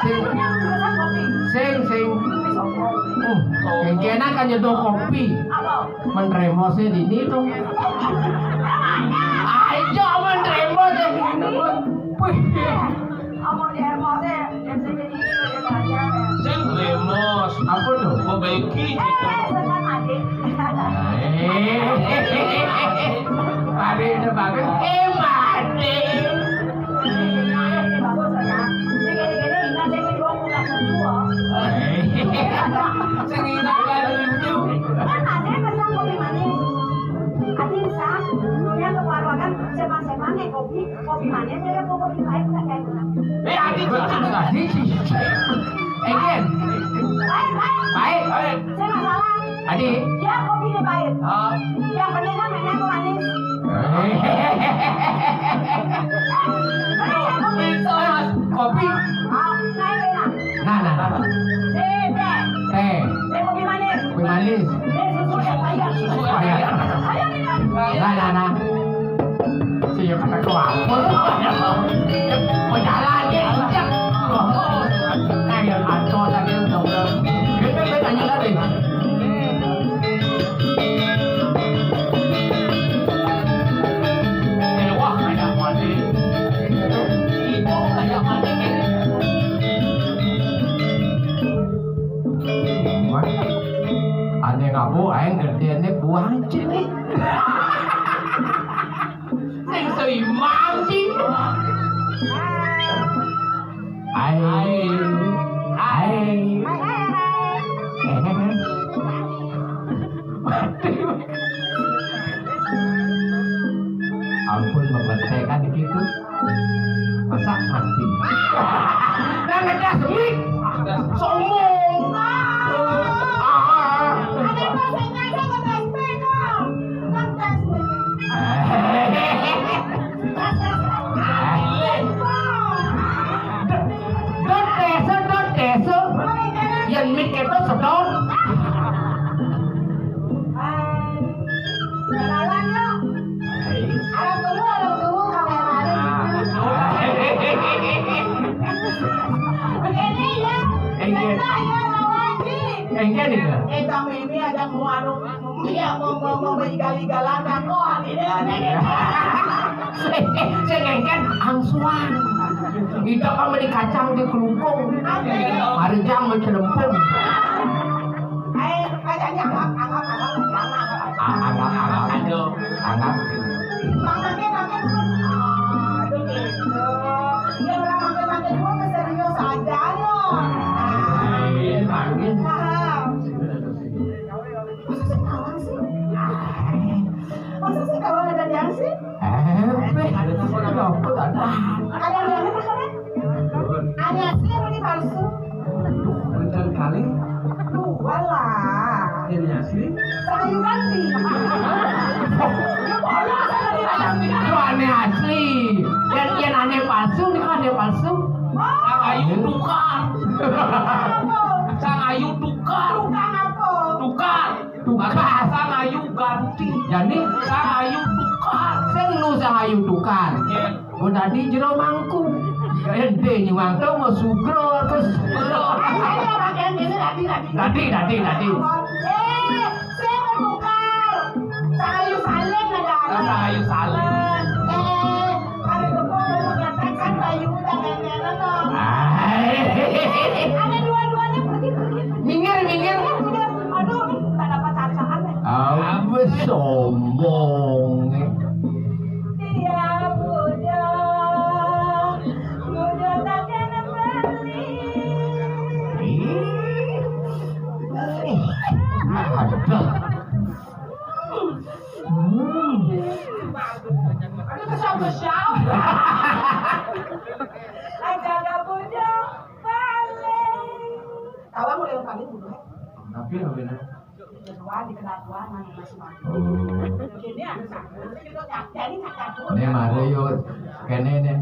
Sing. Pesan kopi. Sing, sing. Kopi sopo? Hmm. Yang kena kan nyeduh kopi. Apa? Menremosnya di ini tuh. Ayo, menremos ya. Wih. Apa di remosnya? Yang sini ini, ini aja. Sing remos. Apa tuh? Perbaiki. Eh, senang adik. Eh. Hari itu bagus. Eh, mati. Ini bagus ya. Ini gini-gini ingat saya kedua punya kedua. Sing ingat lagi lucu. Kan ada pesan kopi manis. Ati bisa, punya keluarga kan, siapa-siapa nih kopi, kopi manis, saya mau kopi pahit, nggak kayak gitu. Eh, Adi, Adi, Adi. Eh, Ken. Baik, baik. Baik. Baik. Saya nggak salah. Adi. Ya, kopinya pahit. Ah. Yang penting kan memang itu manis. Eh. Bener ya, kopi. Kopi. Ah, saya enak. Nah, nah, nah. Teh, teh. Teh. Teh kopi manis. Kopi manis. Teh susu yang banyak. Susu yang banyak. Ayo, minum. Nah, nah, nah. Siap kata keluar. Berjalan dia injak. Kayak kacau tadi udah, udah. Dia kan bertanya tadi. Wah, kayak mati. Itu kayak mati. Ane ngabu, aing gedene buang cili. Sing seimbang sih. Aing, aing. Ampun, mengerti kan gitu. Masa mati? Nah, ngedas mik. Sombong. Ah. Ada bahasanya aja ngedas mik, dong. Ngedas mik. Dot desa, dot desa. Yang mik itu sedot. Kenalan, yuk. Orang tua, orang tua, kamera. Ini ya. Engke. Kita ya, Bang Haji. Engke nih, Kak. Eh, kami ini ada mau anu, iya, mau, mau, mau igal-igalan, kan, kok, ini, ini. Eh, eh, saya ngengken angsuan. Kita kan beli kacang di kelungkung. Ada. Hari jam mencelempung. Eh, kacangnya anggap, anggap, anggap, anggap, anggap. Ah, anggap, anggap. Aduh. Anggap. Pakai, pakai, pakai. Aduh, gitu. Ya, orang pakai, pakai dua, serius aja, loh. Eh, bagus. Paham. Masa sih kawan sih? Masa sih kawan ada yang sih? Eh, ada apa ada? Ada yang apa, ada? Ane asli apa ini palsu? Punten kali. Duh, walah. Ane asli. Saya ganti. Itu ane asli. Yang, yang ane palsu, ini kan ane palsu. Sang Ayu tukar. Apa? Sang Ayu tukar. Tukar apa? Tukar. Tukar. Sang Ayu ganti. Jadi? Sang Ayu tukar. Sing nu Sang Ayu tukar. Iya. Oh, tadi jero mangkuk. Ente nyuwang to mau sugro terus. Ayo, bagian ini tadi, tadi. Tadi, tadi, tadi. Eh, saya mau tukar. Sang Ayu Salim ada. Oh, Sang Ayu Salim. Eh, ada gempol, ada katakan, Bayu udah nenek, no. Ada dua-duanya pergi, pergi, pergi. Minggir, minggir. Minggir, minggir. Aduh, tak dapat tantangan, eh. Awas sombong. Iya, budak. Budak tak kena beli. Ih. Ada. Hmm. Ada kesal-kesal. Aja gak budak balik. Tawa mulai paling budak. Tapi ya benar. Kedua, di kedua, mana masih mati. Oh. Ini ada satu. Jadi, tak tahu. Ini mari yuk. Kéné né,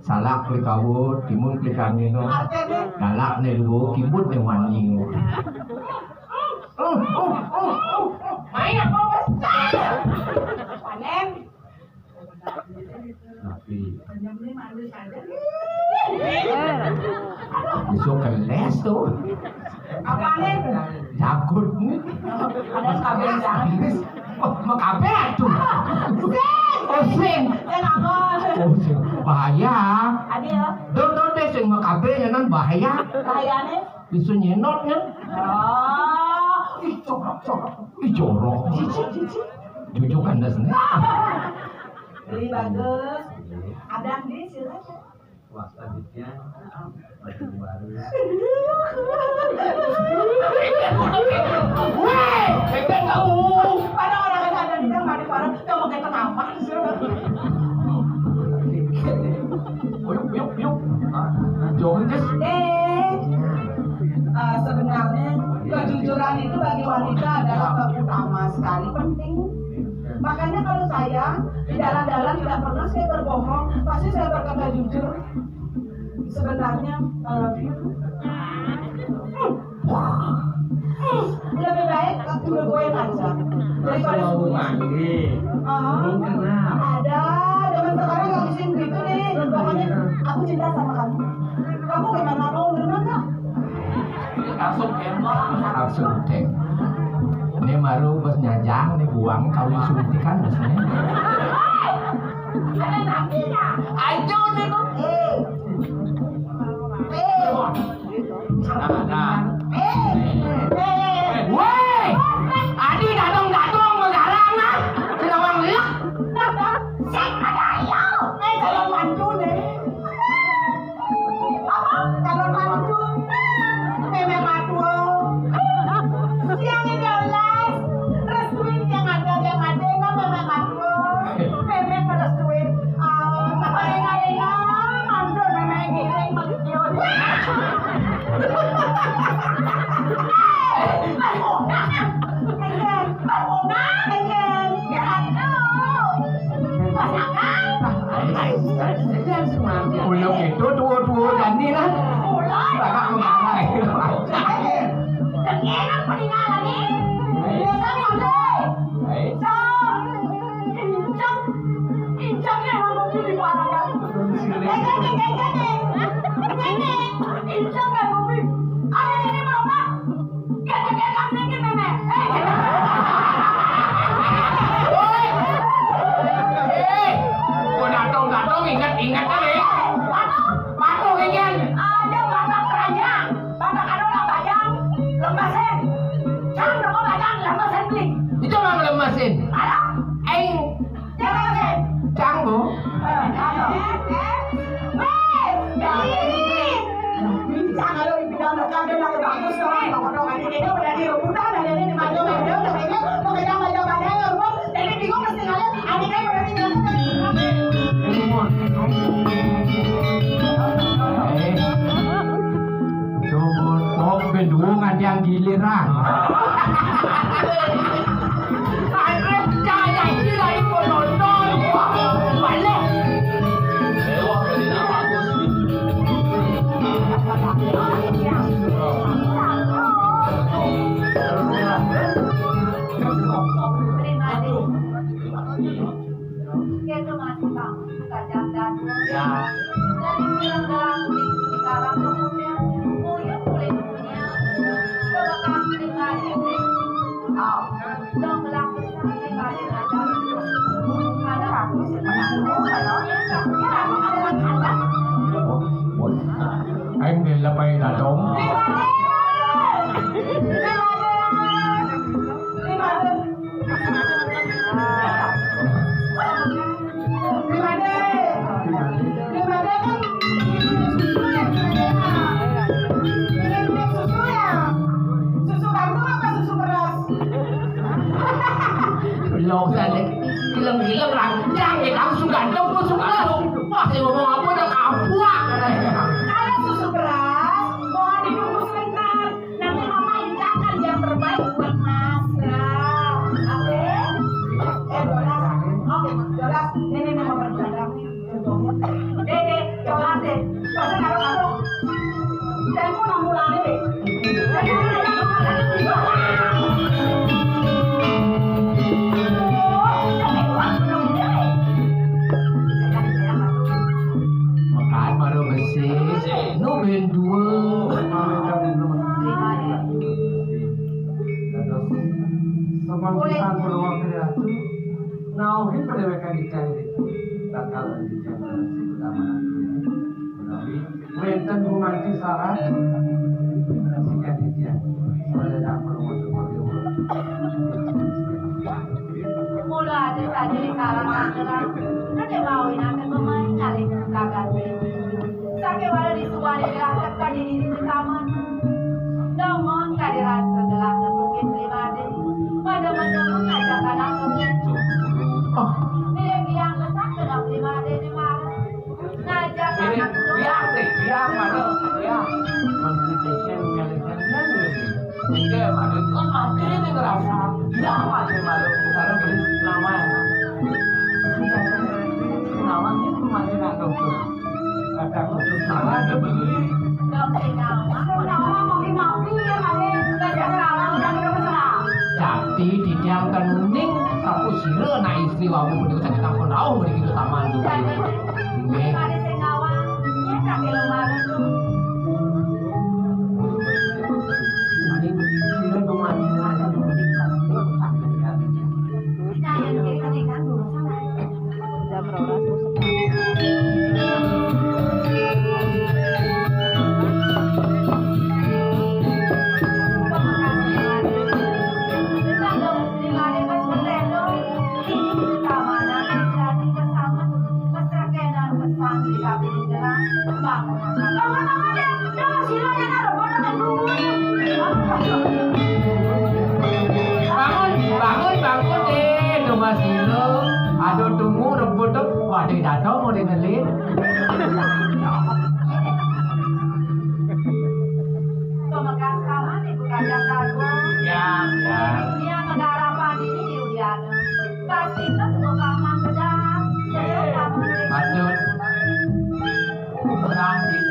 salak klik awut, timun klik angin. Artiné? Galak né luwuk, kibut né wani. Main apa, Bos? Panén. Tapi. Besok keles tuh. Apaan nih? Takut nih. Ada kabel jangan. Oh, mau kabel tuh. Sing. Oh, sing. Ya, takut. Oh, sing. Bahaya. Ada ya? Tuh, tuh, deh, sing mau kabel ya kan bahaya. Bahayanya? Bisa nyenot kan? Oh, ih, jorok, jorok. Ih, jorok. Cici, cici. Jujur kan dah sini. Beli bagus. Ada di silakan. Wah, selanjutnya, baju baru. Weh, bebek kau. Pada orang yang ada di dalam, pada, pada, kamu kayak kenapa? Yuk, yuk, yuk. Ah, joget, Jess. Eh, eh, sebenarnya kejujuran itu bagi wanita adalah hal utama sekali, penting. Makanya kalau saya di jalan-jalan tidak pernah saya berbohong, pasti saya berkata jujur. Sebenarnya, I love you. Lebih baik aku bergoyang aja daripada sembunyi. Ah, ada zaman sekarang yang sih gitu nih. Pokoknya aku cinta sama kamu. Kamu gimana? Mau nerima nggak? Langsung tembak. Langsung tembak. Ini baru bos nyajang nih, buang kawin suntikan bosnya. Ada nantinya. Ayo nih, Bang. Eh. Eh. Nah, nah. Eh. Eh. Woi! Adi datang-datang mau garang nah. Kena orang lek. Saya ada ayo. Eh, calon mantu nih. Apa? Calon mantu. Memek matua. Yang ini les. Restuin yang ada, yang ada, nah, memek matua. Memek merestuin. Ah, paling ada yang mantu, memek giling, begitu. Ulo itu tua-tua jani lah. Kakak mengarai. Woi. Eh, gua datang-datang inget-inget aja ya. Patuh, patuh ingin. Ada batak kerajaan, batak ada orang bajang, lemesin. Cang, rokok bajang, lemesin beli. Itu mah lemesin. Ada. Aing. Jangan lemesin. Cang, Bu. Eh, ada. Eh, eh. Weh, jangan. Jangan lu dibilang dekat, dia lagi bagus, dong. Toko-toko ini, ini udah direbutan, ada ini di maju, maju, maju, maju, maju, maju, maju, maju, jadi bingung mesti ngeliat, adiknya berarti ngeliat. Eh, coba pok bendungan yang giliran. Andre, jangan yang gila, ibu nonton. Balik. Terima kasih. Itu masih kamu suka dandan. Ya. Dari bilang gelang di sekarang tuh punya, punya kulit punya. Coba kamu terima ini. Oh, dong gelang besar di balik aja. Mana aku sih pernah tahu kalau yang satunya aku adalah kandang. Aing dilepai dadong. Terima kasih. Terima kasih. Gimana? Gimana kan? Susu ya, gimana? Susu ya? Susu kandung apa susu beras? Belum, Sale. Gileng-gileng, ranjang, ya, langsung ganteng, langsung masuk. Wah, saya ngomong apa udah kapuak. Kalau susu beras, mau di Nauhin padéwékan dicai bakal dicai si utama. Menawi wénten gumanti sarat, sikan dicai. Pada dapur motor. Mula ada saja di salah tanggelam, ada mau ingat pemain nyalip kagan. Sakéwala disuwani gelah teka diri di taman. Namun kadirasa gelah nepukin Bli Madé. Pada menemu ngajak anak. Oh. Dia bilang pesan kena Bli Madé di mana. Ngajak anak. Biar deh, biar mana? Ya. Mesti cecen, nyari cecen. Iya, Madé. Kan Madé ini ngerasa. Ya, Madé malu. Karena beli nama. Sudah, nama itu Madé nak dokter. Kadang kudu salah dibeli. Tapi titiang kening, sapu sira nak istri wawu punika sakit ampun rauh mriki taman tuh. Nggih. Sira kumanten aja. Jam rolas wis. Bangun, bangun, bangun, eh, Dumasila. Aduh, tunggu, rebut tu. Waduh, datang mau dengerin. Pemekas kamar ibu kacang jago. Ya, ya. Dunia negara pandini di Udiana. Pasti ke semua kamar bedah. Semua kamar. Patut.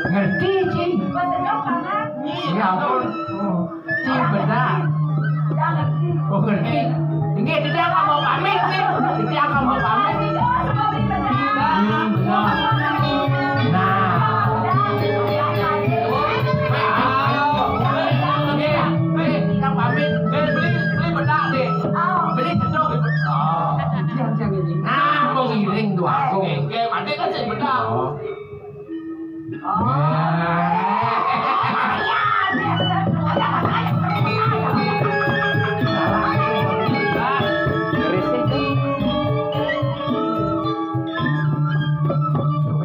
Ngerti, Ci? Betul, kamar. Ya ampun. Cing bedah. Oh, ngerti. Nggih, titiang mau pamit, nggih. Titiang mau pamit. Hmm, benar. Nah. Nggih, nggih, titiang pamit. Nggih, beli, beli bedak, nggih. Beli sedok. Oh. Nah, mau ngiring tuh aku. Nggih, nggih, mati kan sing bedak. Oh.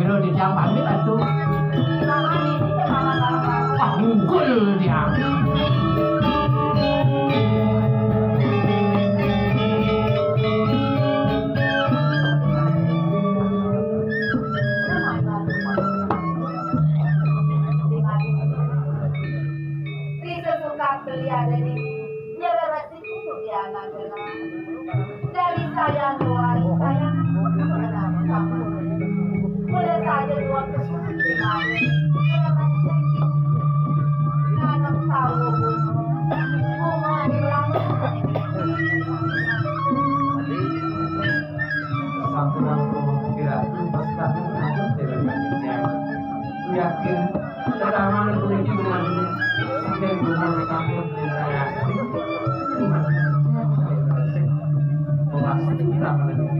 Kira di jam pamit atuh. Wah, ngugul dia. Ri sesukat beli ada di nyereresi kudu di anak gelah. Dari sayang dua, sayang mulai saja dua kesempatan. Nanam sawah bunga, bunga di belakang. Sampuran kira-kira pas datang. Yakin. Pertama, puniki dumados saking Gunung Sampun Tirtayasri. Memastikan melalui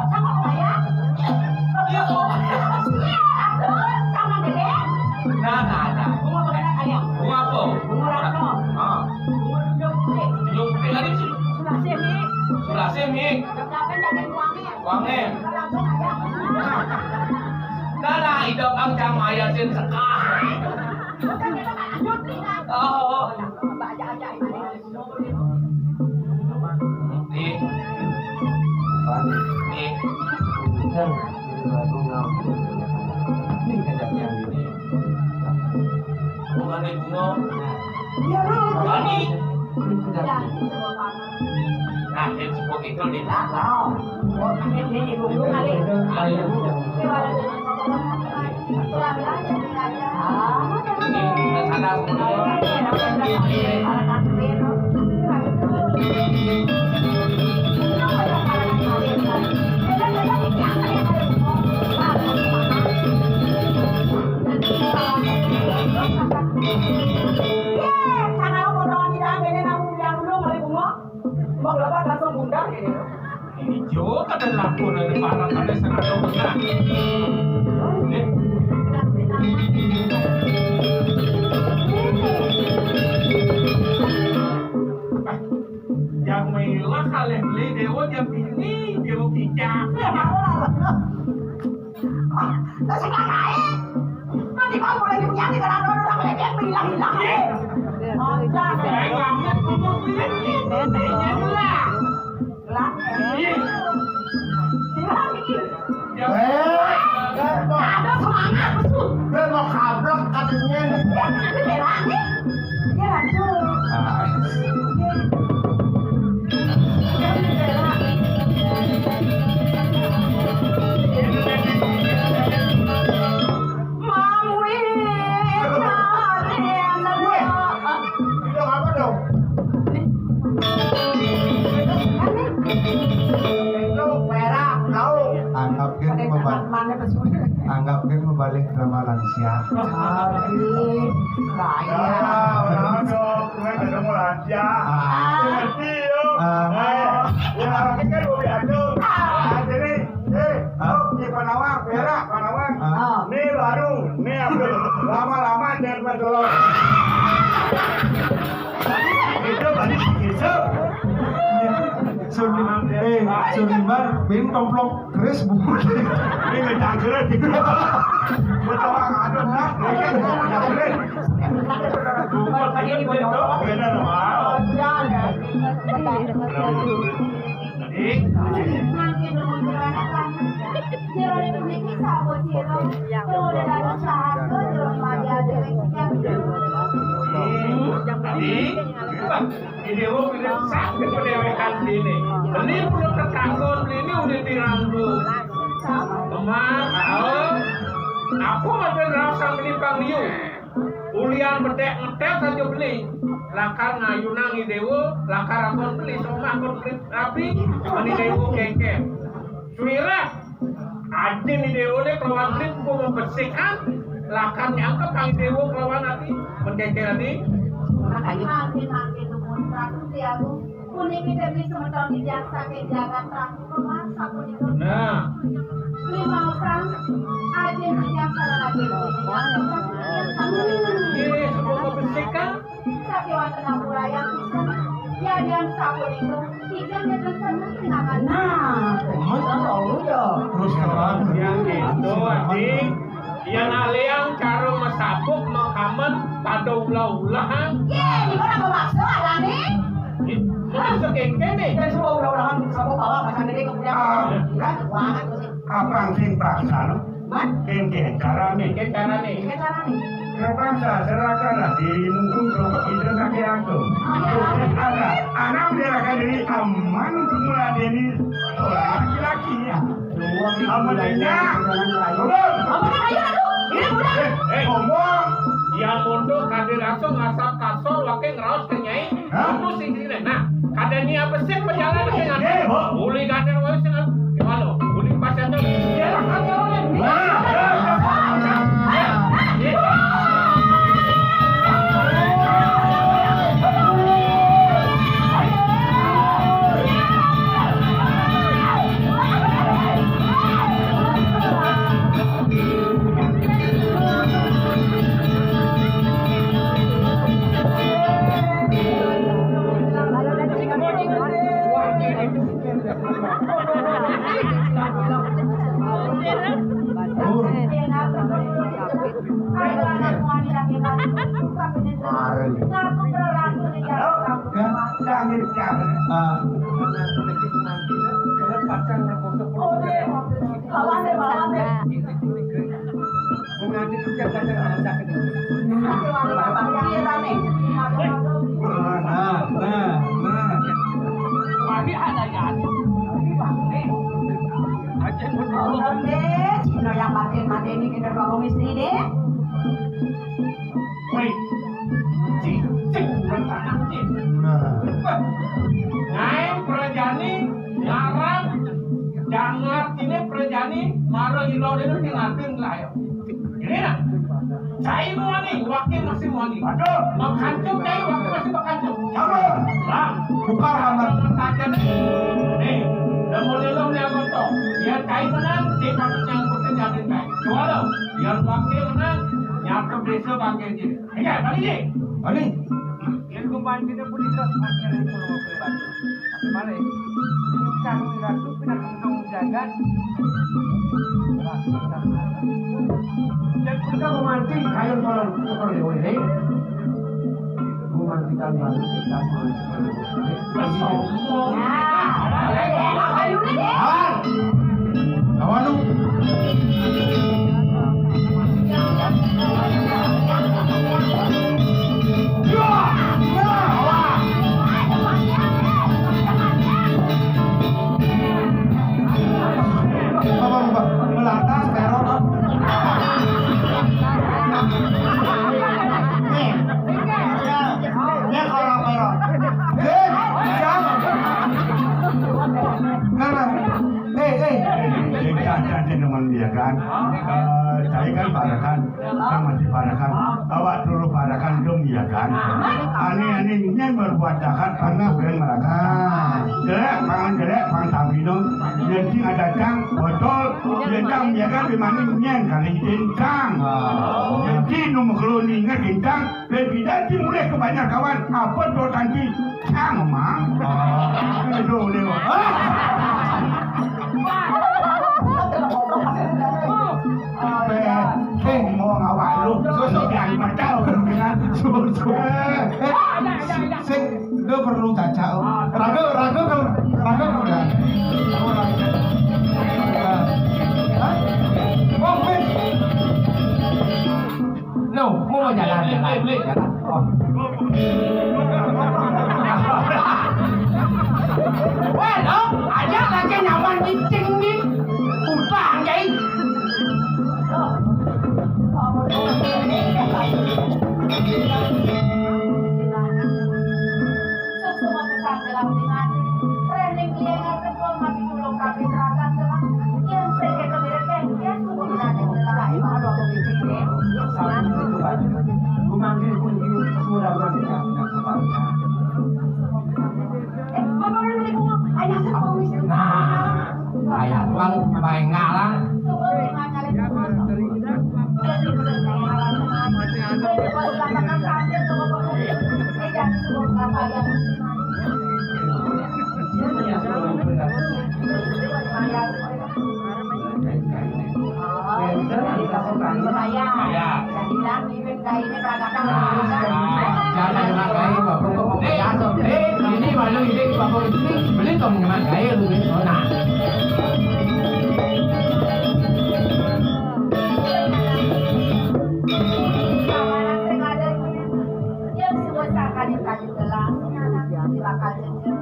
Sama kaya? Iya, kok. Iya, aduh, sama gede. Nah, nah, nah. Bunga apa? Bunga apa? Bunga Ratno. Ah. Bunga tunjung putih. Tunjung putih tadi sih. Sulasih, Mi. Sulasih, Mi. Kapan jadi wangi? Wangi. Langsung aja. Nah, nah, hidup ang cang maya sin sekah. Bukan kita lanjut, nih. Oh. Baca aja ini. Nih. Nih. Yang ini lagu ngau. Ini kejadian ini. Bukan ibu ngau. Iya, lu. Tadi. Nah, yang seperti itu nih. Nah, tahu. Oh, ini, ini, ini, ini, ini, ini. Ayo. Mau lepas langsung bundar ini. Ini juga ada laku dari para tadi sengaja benar. Eh. Yang mailah kalih beli dewa jam ini, dewa kicap. Lah, eh. Lah, eh. Lah, eh. Eh, ada semangat, betul. Gue mau kablok katanya. Ini beneran, nih. Iya, lanjut. Ah. Iya. Mang Win, Weh, itu apa dong? Itu merah, tahu. Anggapkeun mebal-, anggapkeun mebalik ramalan sia. Aduh, bahaya. Ah, orang dong, gue ketemu lansia. Ah. Ngerti, yo. Ah. Eh, ya, oke kan, gue diatur. Ah, jadi, Eh, oh, si Panawang, Vera, Panawang. Ah. Nih baru, nih apa? Lama-lama jangan bertelur. Itu balik, itu. Sun, eh, Sun Liman, pin tomplok keris, Bu. Ini ngencang keris, gitu. Betul, aduh, nah, ini kan ngencang keris. Bukan, ini bener, wow. Jadi, jadi, ini dia mau bilang sakit pendewekan sini. Ini udah terkangkon, ini udah dirangkul. Kemar, oh, aku makin rasa menimpang liu. Ulian bedek ngetes aja beli. Lakar ngayunang idewo, lakar akon beli, somah akon beli, tapi meni idewo kengkeng. Suwirah, ajin idewo ne kelawan beli, gua mau bersihkan, lakar nyangkep kang idewo kelawan ati, mengkengkeng ati. Mangkin, mangkin, nuhun, Ratu Tiagung. Puniki demi semeton titiang saking jagat Ratu Kemang sapunika. Nah. Limaosan, ajin titiang sareng ajin titiang. Nggih, semoga besik, Kang. Sakéwanten ampurayang pisan. Yadian sapunika, titiang nenten seneng pinangan. Nah, kumaha tahu ya? Terus terang. Ya, gitu, Adi. Yén alian cara masabuk makamen pada ulah-ulahan. Yé, niku napa maksud alane? Ih, maksud kéngkén nih. Terus ulah-ulahan sabuk bawa pasan gedé kemudian. Ah. Kan banget sih. Apa sing paksa? Man? Kéngkén carané. Kéngkén carané. Kéngkén carané. Terpaksa serahkanlah dirimu untuk Ida Kakek Agung. Ada anak menyerahkan diri aman untuk meladeni seorang laki-laki ya. Amannya. Turun. Amannya ayo aduh. Ini udah. Eh, eh, ngomong. Yang untuk kadir langsung ngasap kasor, wakil ngeraos ke nyai. Hah? Itu sih sini. Nah, kadang ini apa sih perjalanan dengan eh, oh. Uli kader wae sing gimana? Uli pas itu. Ya, kan kalau ini. Nah. Mari. Halo, Kang. Kang. Ah. Lawan deh, lawan deh. Nah, nah, nah. Mari ada ya. Ajen betul. Lawan deh, Cino yang matiin-matiin ini kita bawa istri deh. Woi, cicing anak cicing. Nah. Naik perjani, ngarang, jangar ini perjani, maro ilo dulu tinggalin lah ya. Ini nah, cai muani, wakil masih muani. Aduh. Makancung cai, wakil masih makancung. Aduh. Bang, buka kamar. Nih, udah mau lelong nih aku tuh. Ya cai menang, di mana nyangkutnya jadi cai. Coba lo, biar wakil menang, nyangkut desa bangke aja. Iya, balik, Ji. Balik. Yén kumancinné punika saking Pulau Batu. Malih, ingkang Ratu pinakentong jagat. Yén punika kumanci kayun kolon tukul dewe. Kita baru kita mau. Sombong. Nah, ayo nih. Awan. Awan lu. Ya, ya, awan. Apa, apa? Melantas, merot. Nih, ya, ya, kalau merot. Eh, jangan. Nah, nah. Eh, eh. Jadi, kan, kan, kan, teman dia, kan. Eh, saya kan Parakan. Sama si Parakan, awak dulu Parakan dong, ya kan? Ani-ani nyen berbuat jahat, pernah ben mereka. Jelek, pangan jelek, pang tapi dong. Jadi ada cang, botol, dia cang, ya kan, di mana nyen kali cincang. Jadi nomor kalau ingat cincang, lebih dari mulai ke banyak kawan, apa tuh tadi? Cang, mang. Aduh, dia. Eh, eh, ngomong awak lu, sosok yang macam lu, ya. Sosok. Eh, eh, sing, lu perlu caca. Raga, raga, raga udah. Hah? Oh, wait. Loh, mau jalan-jalan. Jalan. Oh. Weh, lo, aja lagi nyaman cicing ni. Utang, jai. Suksma pesan dalam dengan trending dia yang kedua mati dulu kami terangkan dalam yang saya kembali yang sudah berada dalam. Sampun itu, Pak. Gumanti pun ini sudah berada dalam kepala. Eh, apa yang ibu ayah sekolah? Nah, ayah bang, baik ngalang. Suka dengan nyari. Saya. Saya. Nah, jangan nyemak gaya, Bapak kok kok jatuh. Eh, ini malu ini, Bapak ini, beli tong nyemak gaya lu, ini. Oh, nah. Yang semua sangka di tadi telah, di bakal jejak.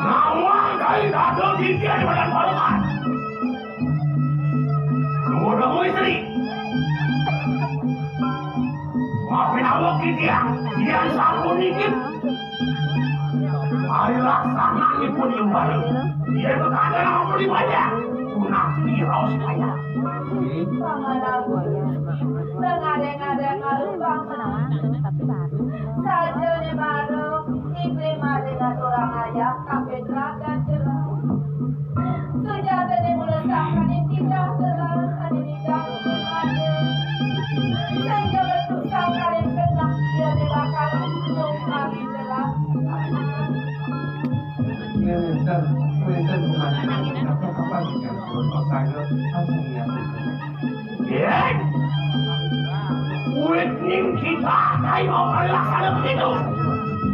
Nawang kai dadol dingke di badan palokan. Nunggu-nunggu istri. Maafin awak dia. Dia sampun nitip. Ari laksana ipun imbal. Dia kekadang ampun dibayar. Punah virus bayar. Ngadeng-ngadeng alus bangsa. Saja ni baru, iblis mati ngaturang ayah, tapi teladan jelas. Sujata ni mula sangka ni tidak jelas, tadi tidak jelas. Sehingga betul sangka ni pernah dia dibakar, belum kami jelas. Ini dan, ini dan bukan apa-apa, bukan apa-apa, aslinya. Yén kulit ning kita kai mau laksana begitu.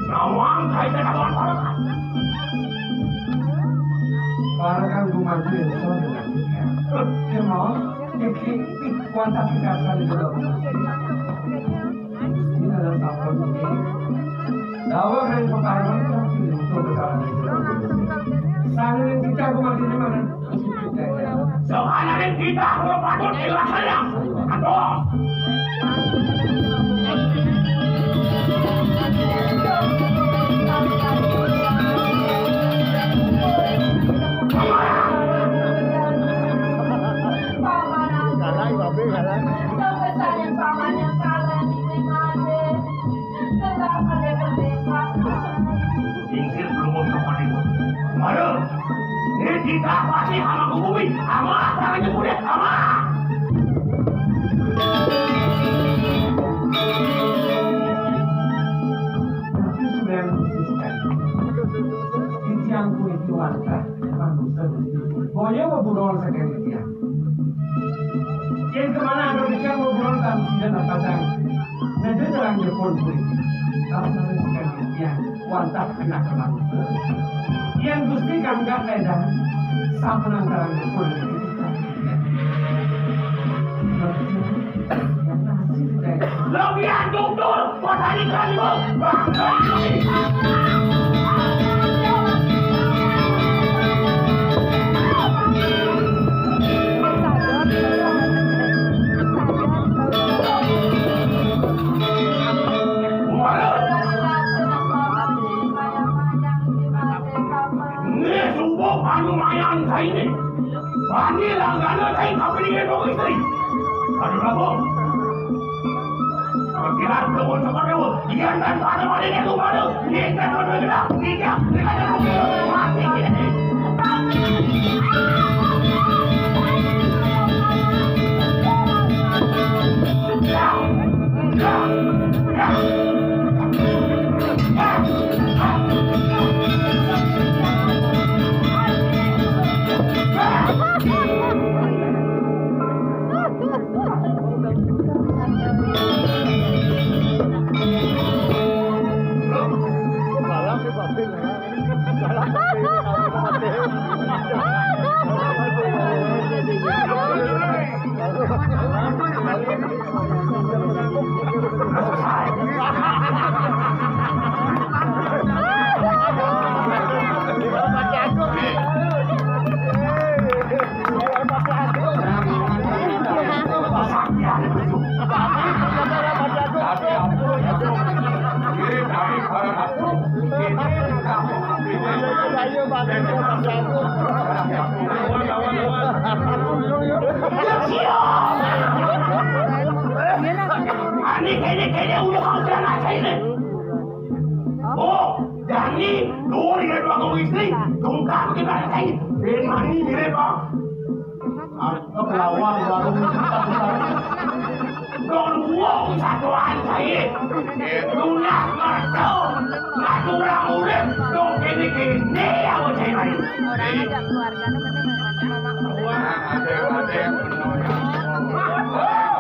Nawang kai ketahuan orang. Para kan gumanti desa dengan kita. Kemau, iki kuantas pikasan di dalam. Gusti dalam sampun ini. Dawuh ring peparingan Gusti untuk bersama kita. Sanging kita gumanti mana? Johananing titah ora patut dilaksana. Antos. Galak, Babe, galak. Ingsir belum sempat itu. Mara, ini kita pasti sama kukuwi. Ama, jangan nyebutnya, ama. Tapi sudah khususkan. Titiang kuwi wantah manusa Gusti. Boya weburon saking titiang. Yen kemana ada titiang weburon kang sida napasang. Neda terang jepun kuwi. Kamu saking titiang wantah kena manusa. Yen Gusti kangkat ledang, sapulang terang jepun kuwi. Lebihan tutur, petani kalimu. Nih, subuh panumayan saini. Bani langgana saing kapining Gendong Istri. Aduh, Rabu. Pikiran tunggu seperti itu. Iya, dan pada-pada itu baru. Nyetek betul kita. Tidak, tidak ada. Mati ini. Ani kene kene udah kau kena kene. Oh, Dani, dua ribu dua puluh istri, tungkar kita kene. Ben mani mirip, Pak. Kepelawan baru. Dong wong satuan saiki. Lunas mertu. Ngaturang urip. Dong kene-kene ya, bocah ini. Orang ada keluarganya bener. Wah, ada, ada yang penuh ya.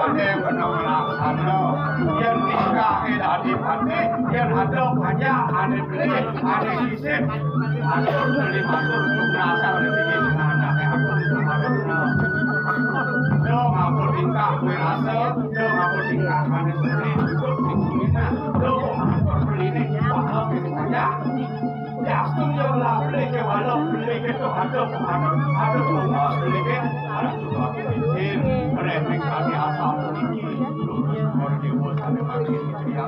Ada yang penuh laksana. Yang nikah, eh, dadi pati. Yang ada banyak, ada beli, ada sisip. Aduh, beli matur, jumlah asal beli. Nah, nah, aku itu harus, nah. Dong, aku tingkah, gue rasa. Dong, aku tingkah, manis beli. Duduk di sini, nah. Dong, aku beli ini. Wah, aku itu banyak. Dastung ya lah, beli ke walau, beli ke tuh, aduh, aduh, aduh, beli ke, aduh, tuh, aku izin. Mereka kami asal puniki. Lurus, Dewa, sampai makin, gitu ya.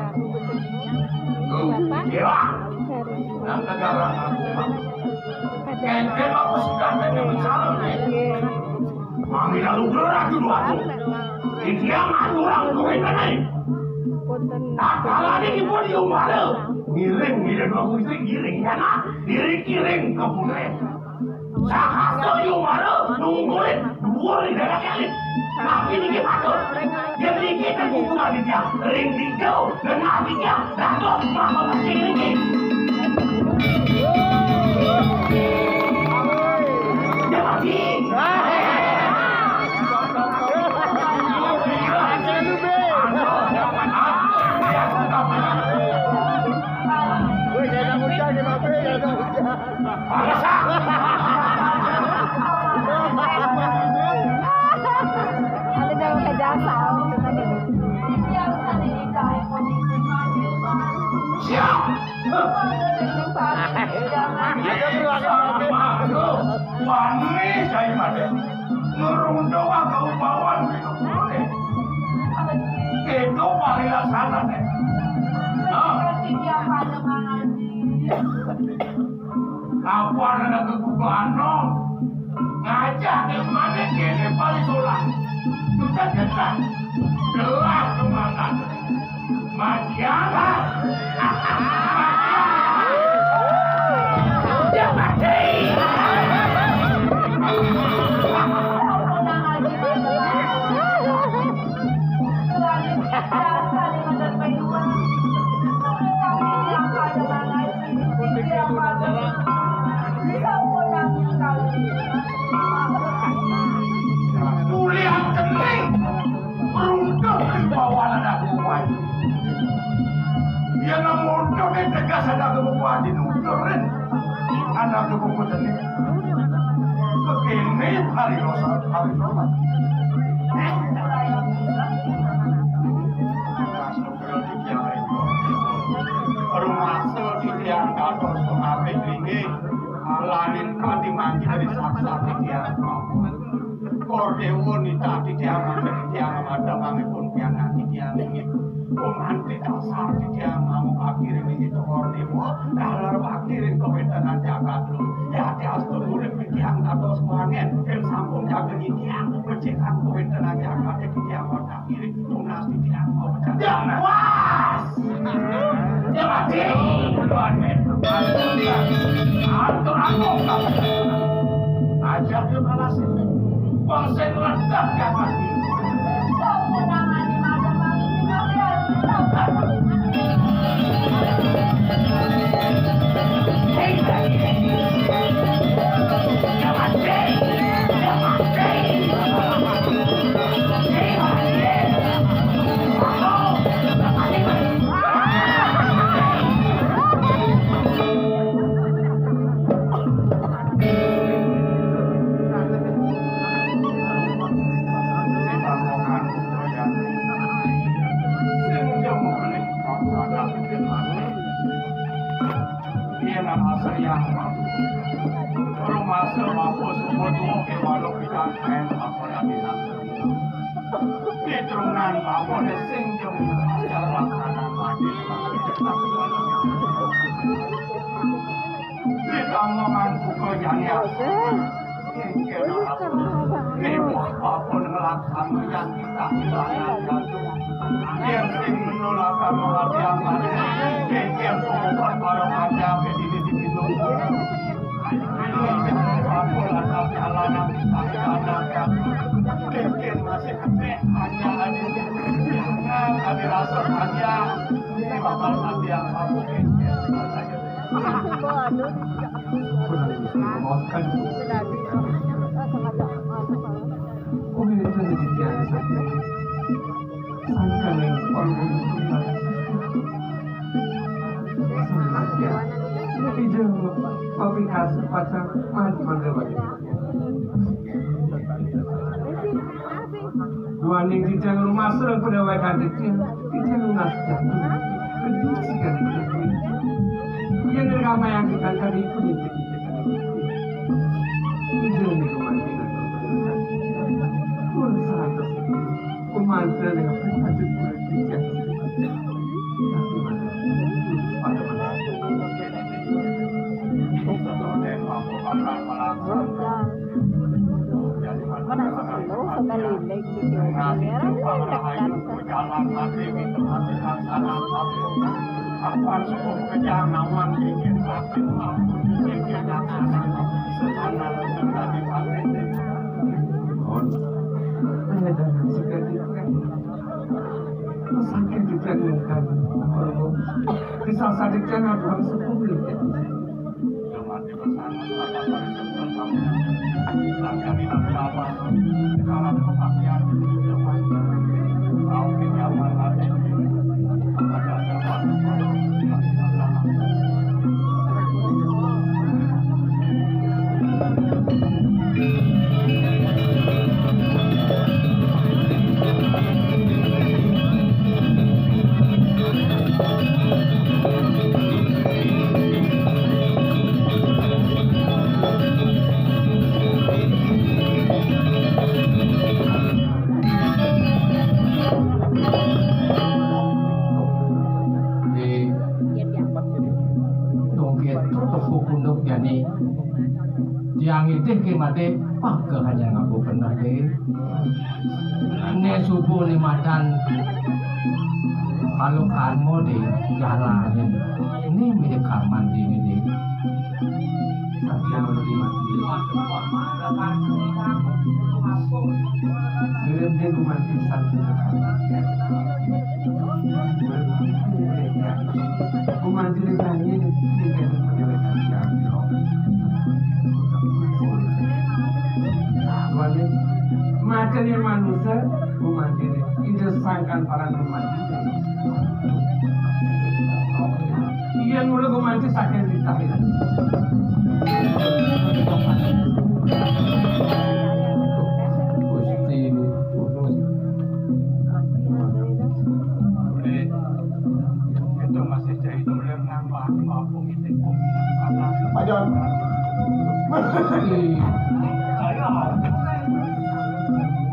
Tuh, Dewa. Nang negara aku, Pak. Enten apa sudah ada bicara, nih? Mami lalu gerak dulu aku. Dia ngaturang duit, nih. Takalane dipun diumbara. Ngiring, ngiring, aku istri ngiring, ya, nah. Diring-iring ke Bunren. Sahasa yumara nunggulit dhuwur ing dalan elit. Napi niki matur? Yen niki terkuburan dia, ring tiga, genah tiga, dados maka mesti niki. Ya, mati. Woi, jangan hujan, jangan hujan, jangan hujan. Ada jauh ke jasa. Siap. Ada perlu agak mampir. Wani saya mati. Nurung doa kaubawan. Itu parilasanane. Nah. Lawan ana kegubahan no. Ngajak ke mana kene paling solah. Kita kita. Jelas kemangan. Matiara. Dia mati. Kuliah kening. Meruntuh di bawah anak buah. Dia nang meruntuh di tegas anak buah di nunturin. Anak buah tadi. Begini hari rosa, hari rosa. Masuk ke tiang itu. Rumasa di tiang kados pengabih linggih. Lain kadi mangkin dari saksa di tiang. Kor Dewa nitah titiang mangke titiang madamangipun pianak titiang inggih. Pemante dasar titiang mau kakiring inggih Kor Dewa, dalar kakiring kawéntenan jagat lu. Yati astu urip titiang kados wangen, yen sampun jaga titiang, becikang kawéntenan jagat titiang mau kakiring, tunas titiang mau becik. Jangan. Wah! Dia mati. Atur aku. Ajak dia malas. Bangsa yang ledak dia mati. Yen ana sayang, rumasa bapa sumur tuwa kéwala pikantuk bapa dadi nanggung. Pitrungan bapa sing jembar jalan tanah mati. Ditambangan buka jani asma. Ini kan apa? Ini buah bapa ngelaksanaan kita. Yen sing menolak karo ati amane, geger pengobatan para panjang di sini di pintu. Aku lantas jalanan di sana kan. Geger masih kepek panjang ini. Nah, kami rasa panjang. Ini bakal mati yang kamu geger. Kurang bisa memaafkan. Kuwi itu demikian saja. Sangkaning panggung kita. Sangkaning. Ija mapikas pacang man mandewa. Duaning titiang rumasa pada wae kanthi titiang, titiang lunas jatuh. Pedih sekali titiang. Yen ramayan kita kali pun itu. Ija nika mantinan pun seratus. Pemantra dengan pribadi pun titiang. Tapi mana? Pada mana? Mana sepuluh sekali naik gitu. Ngarang dekat. Sakit juga kan. Bisa sakit jangan buat sepuluh. Dé ké maté, paké hanya ngaku bener, Dé. Né subuh né madan, kalau karma, Dé, jalanin. Né mirip karman, Dé, né, Dé. Satya Wali mati. Ngirim Dé gumanti satya. Gumanti né jani, Dé, Dé, Dé. Wali, macan yang manusia, gumanti né. Indah sangkan parang gumanti. Iya, mula gumanti saking titah. Gusti, itu masih jadi tulen nang Pak, Pak Pung itu. Pak Jon.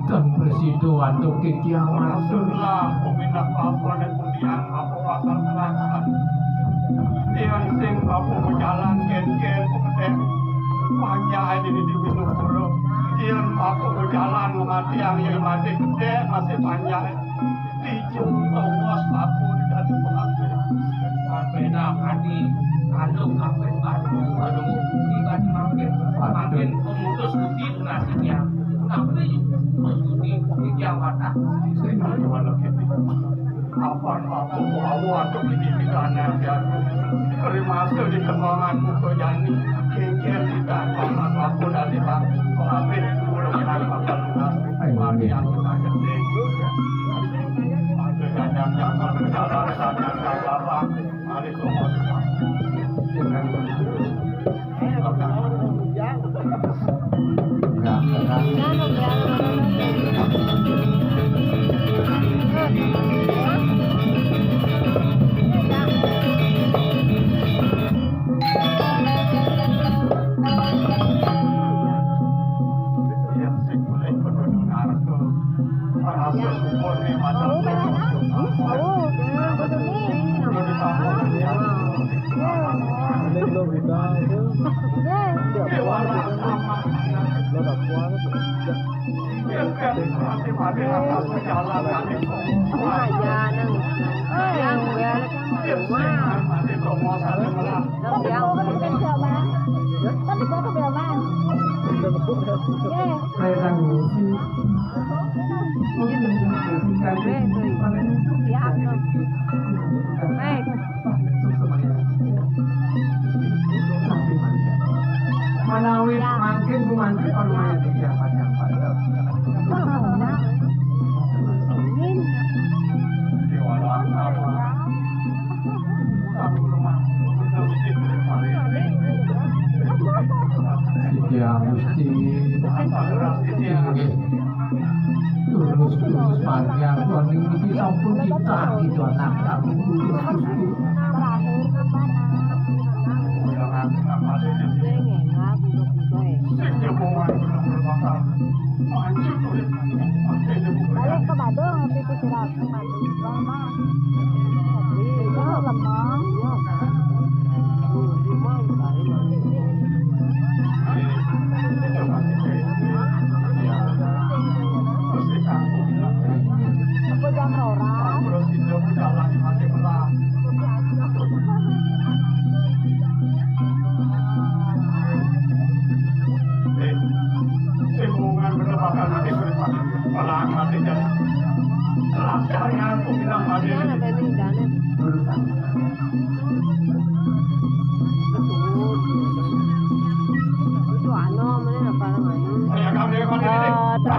Dan presido antuk kikiawan. Rasulullah, pemindah Pak Pung dan kemudian Pak Pung bakal melakukan. Yang sing Pak Pung berjalan, ken-ken, pemedek. Panjang aja di Diwinugoro. Yang Pak Pung berjalan, mati yang mati gede, masih panjang. Dijung tongos paku dadi pengantin. Kabéh nang ati, anu kabéh batu, anu bukti tadi makin, makin pemutus budi nasibnya. Tapi pemutus budi, iki awatah. Sing anu lagi. Apa aku mau aku di pikirannya ya. Terima kasih di tembangan buku jani. Kikir kita, apa aku dari bang. Tapi belum kenal apa lunas. Mari aku tak gede. Manawi mangkin gumanti panumayan tiang panjang-panjang. Iya, Gusti. Lurus, lurus panjang, koning niki sampun titah gitu, anak kami lurus, Gusti. Balik ke Badung, pipis sirap. Itu lemah. Apa jam rolas? Eh, sing hubungan bener bakal mati, bener mati. Malah mati, jan. Lancarnya aku bilang mati. Iya, ada ini, ada. Itu anu, mana apa namanya? Saya kami, kami, kami. Ada.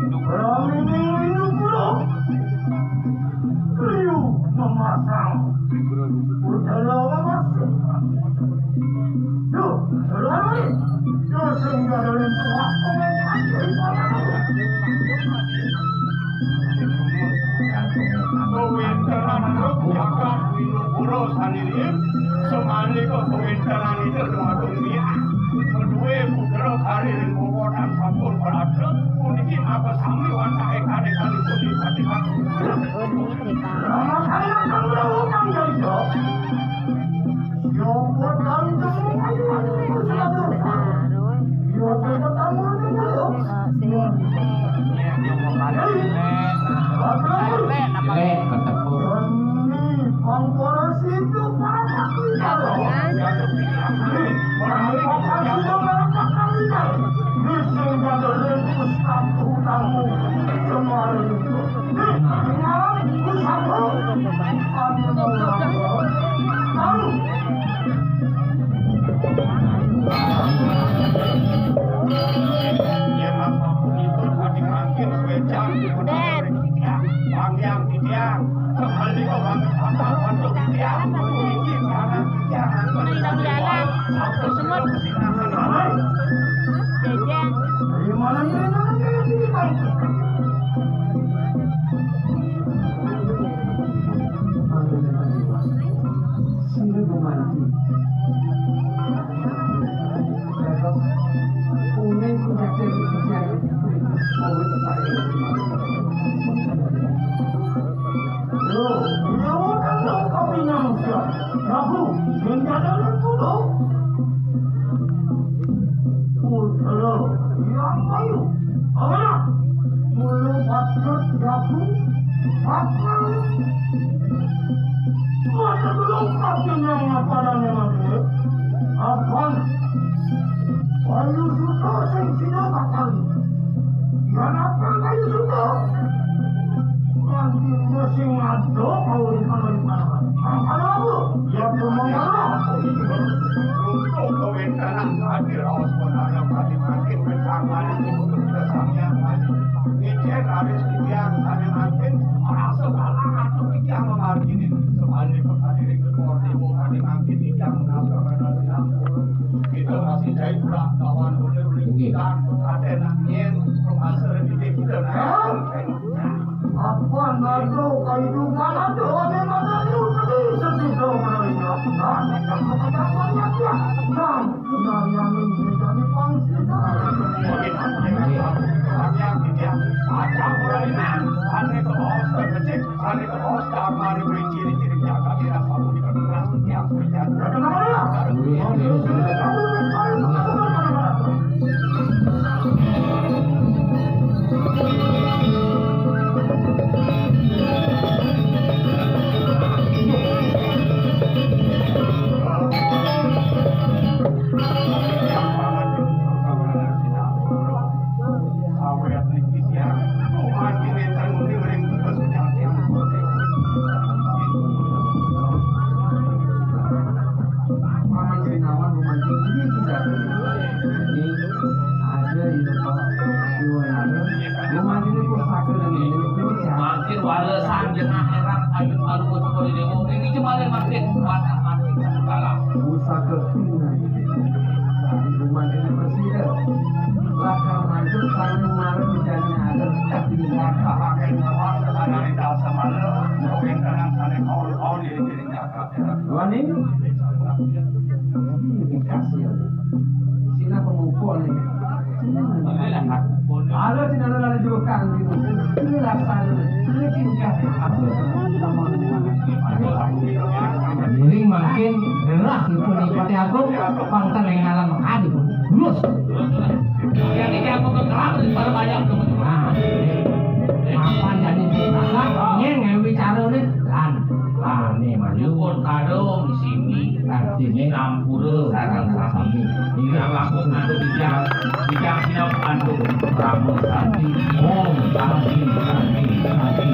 Ramining Indukura. Liu memasang. Udara memasang. Duh, Rani. Duh, sehingga dari tuah pemain. Kawéntenan ruk jagat Winupura sané lim, samalika kawéntenan ida dumadung miah. Kadué putra kari ring wewonan sampun paladra, puniki maka sami wantahé kané kalih pun dipatihang. Oh, ini cerita. Rama kaya kang rawuh kang jaita. Siapa kang temu ayu ayu. Taruh. Siapa kang temu ayu ayu. Eh, si Nek. Nek, ketemu. Ini pangkara situ para sakti. Jangan. Nek. Panjang titiang, sekali kau bantu titiang, ini karena titiang. Ini dong jalan. Semut. Jajan. Sira gumanti. Dados uning kucacing kucing. Loh, iya kan dong kami manusia. Prabu, sing jadalan kudu. Putra, yang payu. Amanah. Mula patut jagung, patut. Mata belum kau tinggal ngapalannya mati. Apaan? Kayu suto sing sida bakal. Yan apa kayu suto? Nganti sing ado kau di mana di mana. Mangkana apa? Ya pemangkana. Untuk kawéntenan hadir awas menara kami makin bersama. Icen raris titiang sané mangkin, merasa galah atuh titiang mamarginin. Sebalik kadiring keluar timu sané mangkin titiang menasa menasa ampun. Kita masih jahit pula lawan oleh-oleh. Inggih. Kita ada nak nyen, rumasa didik kita nak. Apa nado kehidupan ada oleh mana itu sedih sedih dong. Nah, kita katakan ya. Nah, Paman Sinawan memancing ini sudah. Ini ada di depan Iwan ada. Memancing itu satu dan ini. Mangkin walesan jenah erang ayun malu sekolah dewa. Ini cuma mangkin mata mati segala. Pusaka pinai. Ibu mantri bersih. Lakar maju sambil malu hujannya ada. Mata hakin mawar sekadari dasar malu. Kawin tenang saling haul-haul diri-diri nyata. Wani. Dikasih ya. Sina pemukul nih. Ada sina ada juga kan gitu. Ini rasanya. Ini tingkah. Jadi makin gerah itu nih Pati Agung, pang tenengalan makadi, Bos. Yang ini aku kekerap daripada banyak tuh. Nah, mapan jadi masak, nyeng ngewi cara nih, lan, lan nih maju. Nyukur kado di sini. Artinya nampura sarang sami. Ini laku untuk bijak, bijak siap untuk Pramu Santi. Om Santi, Santi, Santi.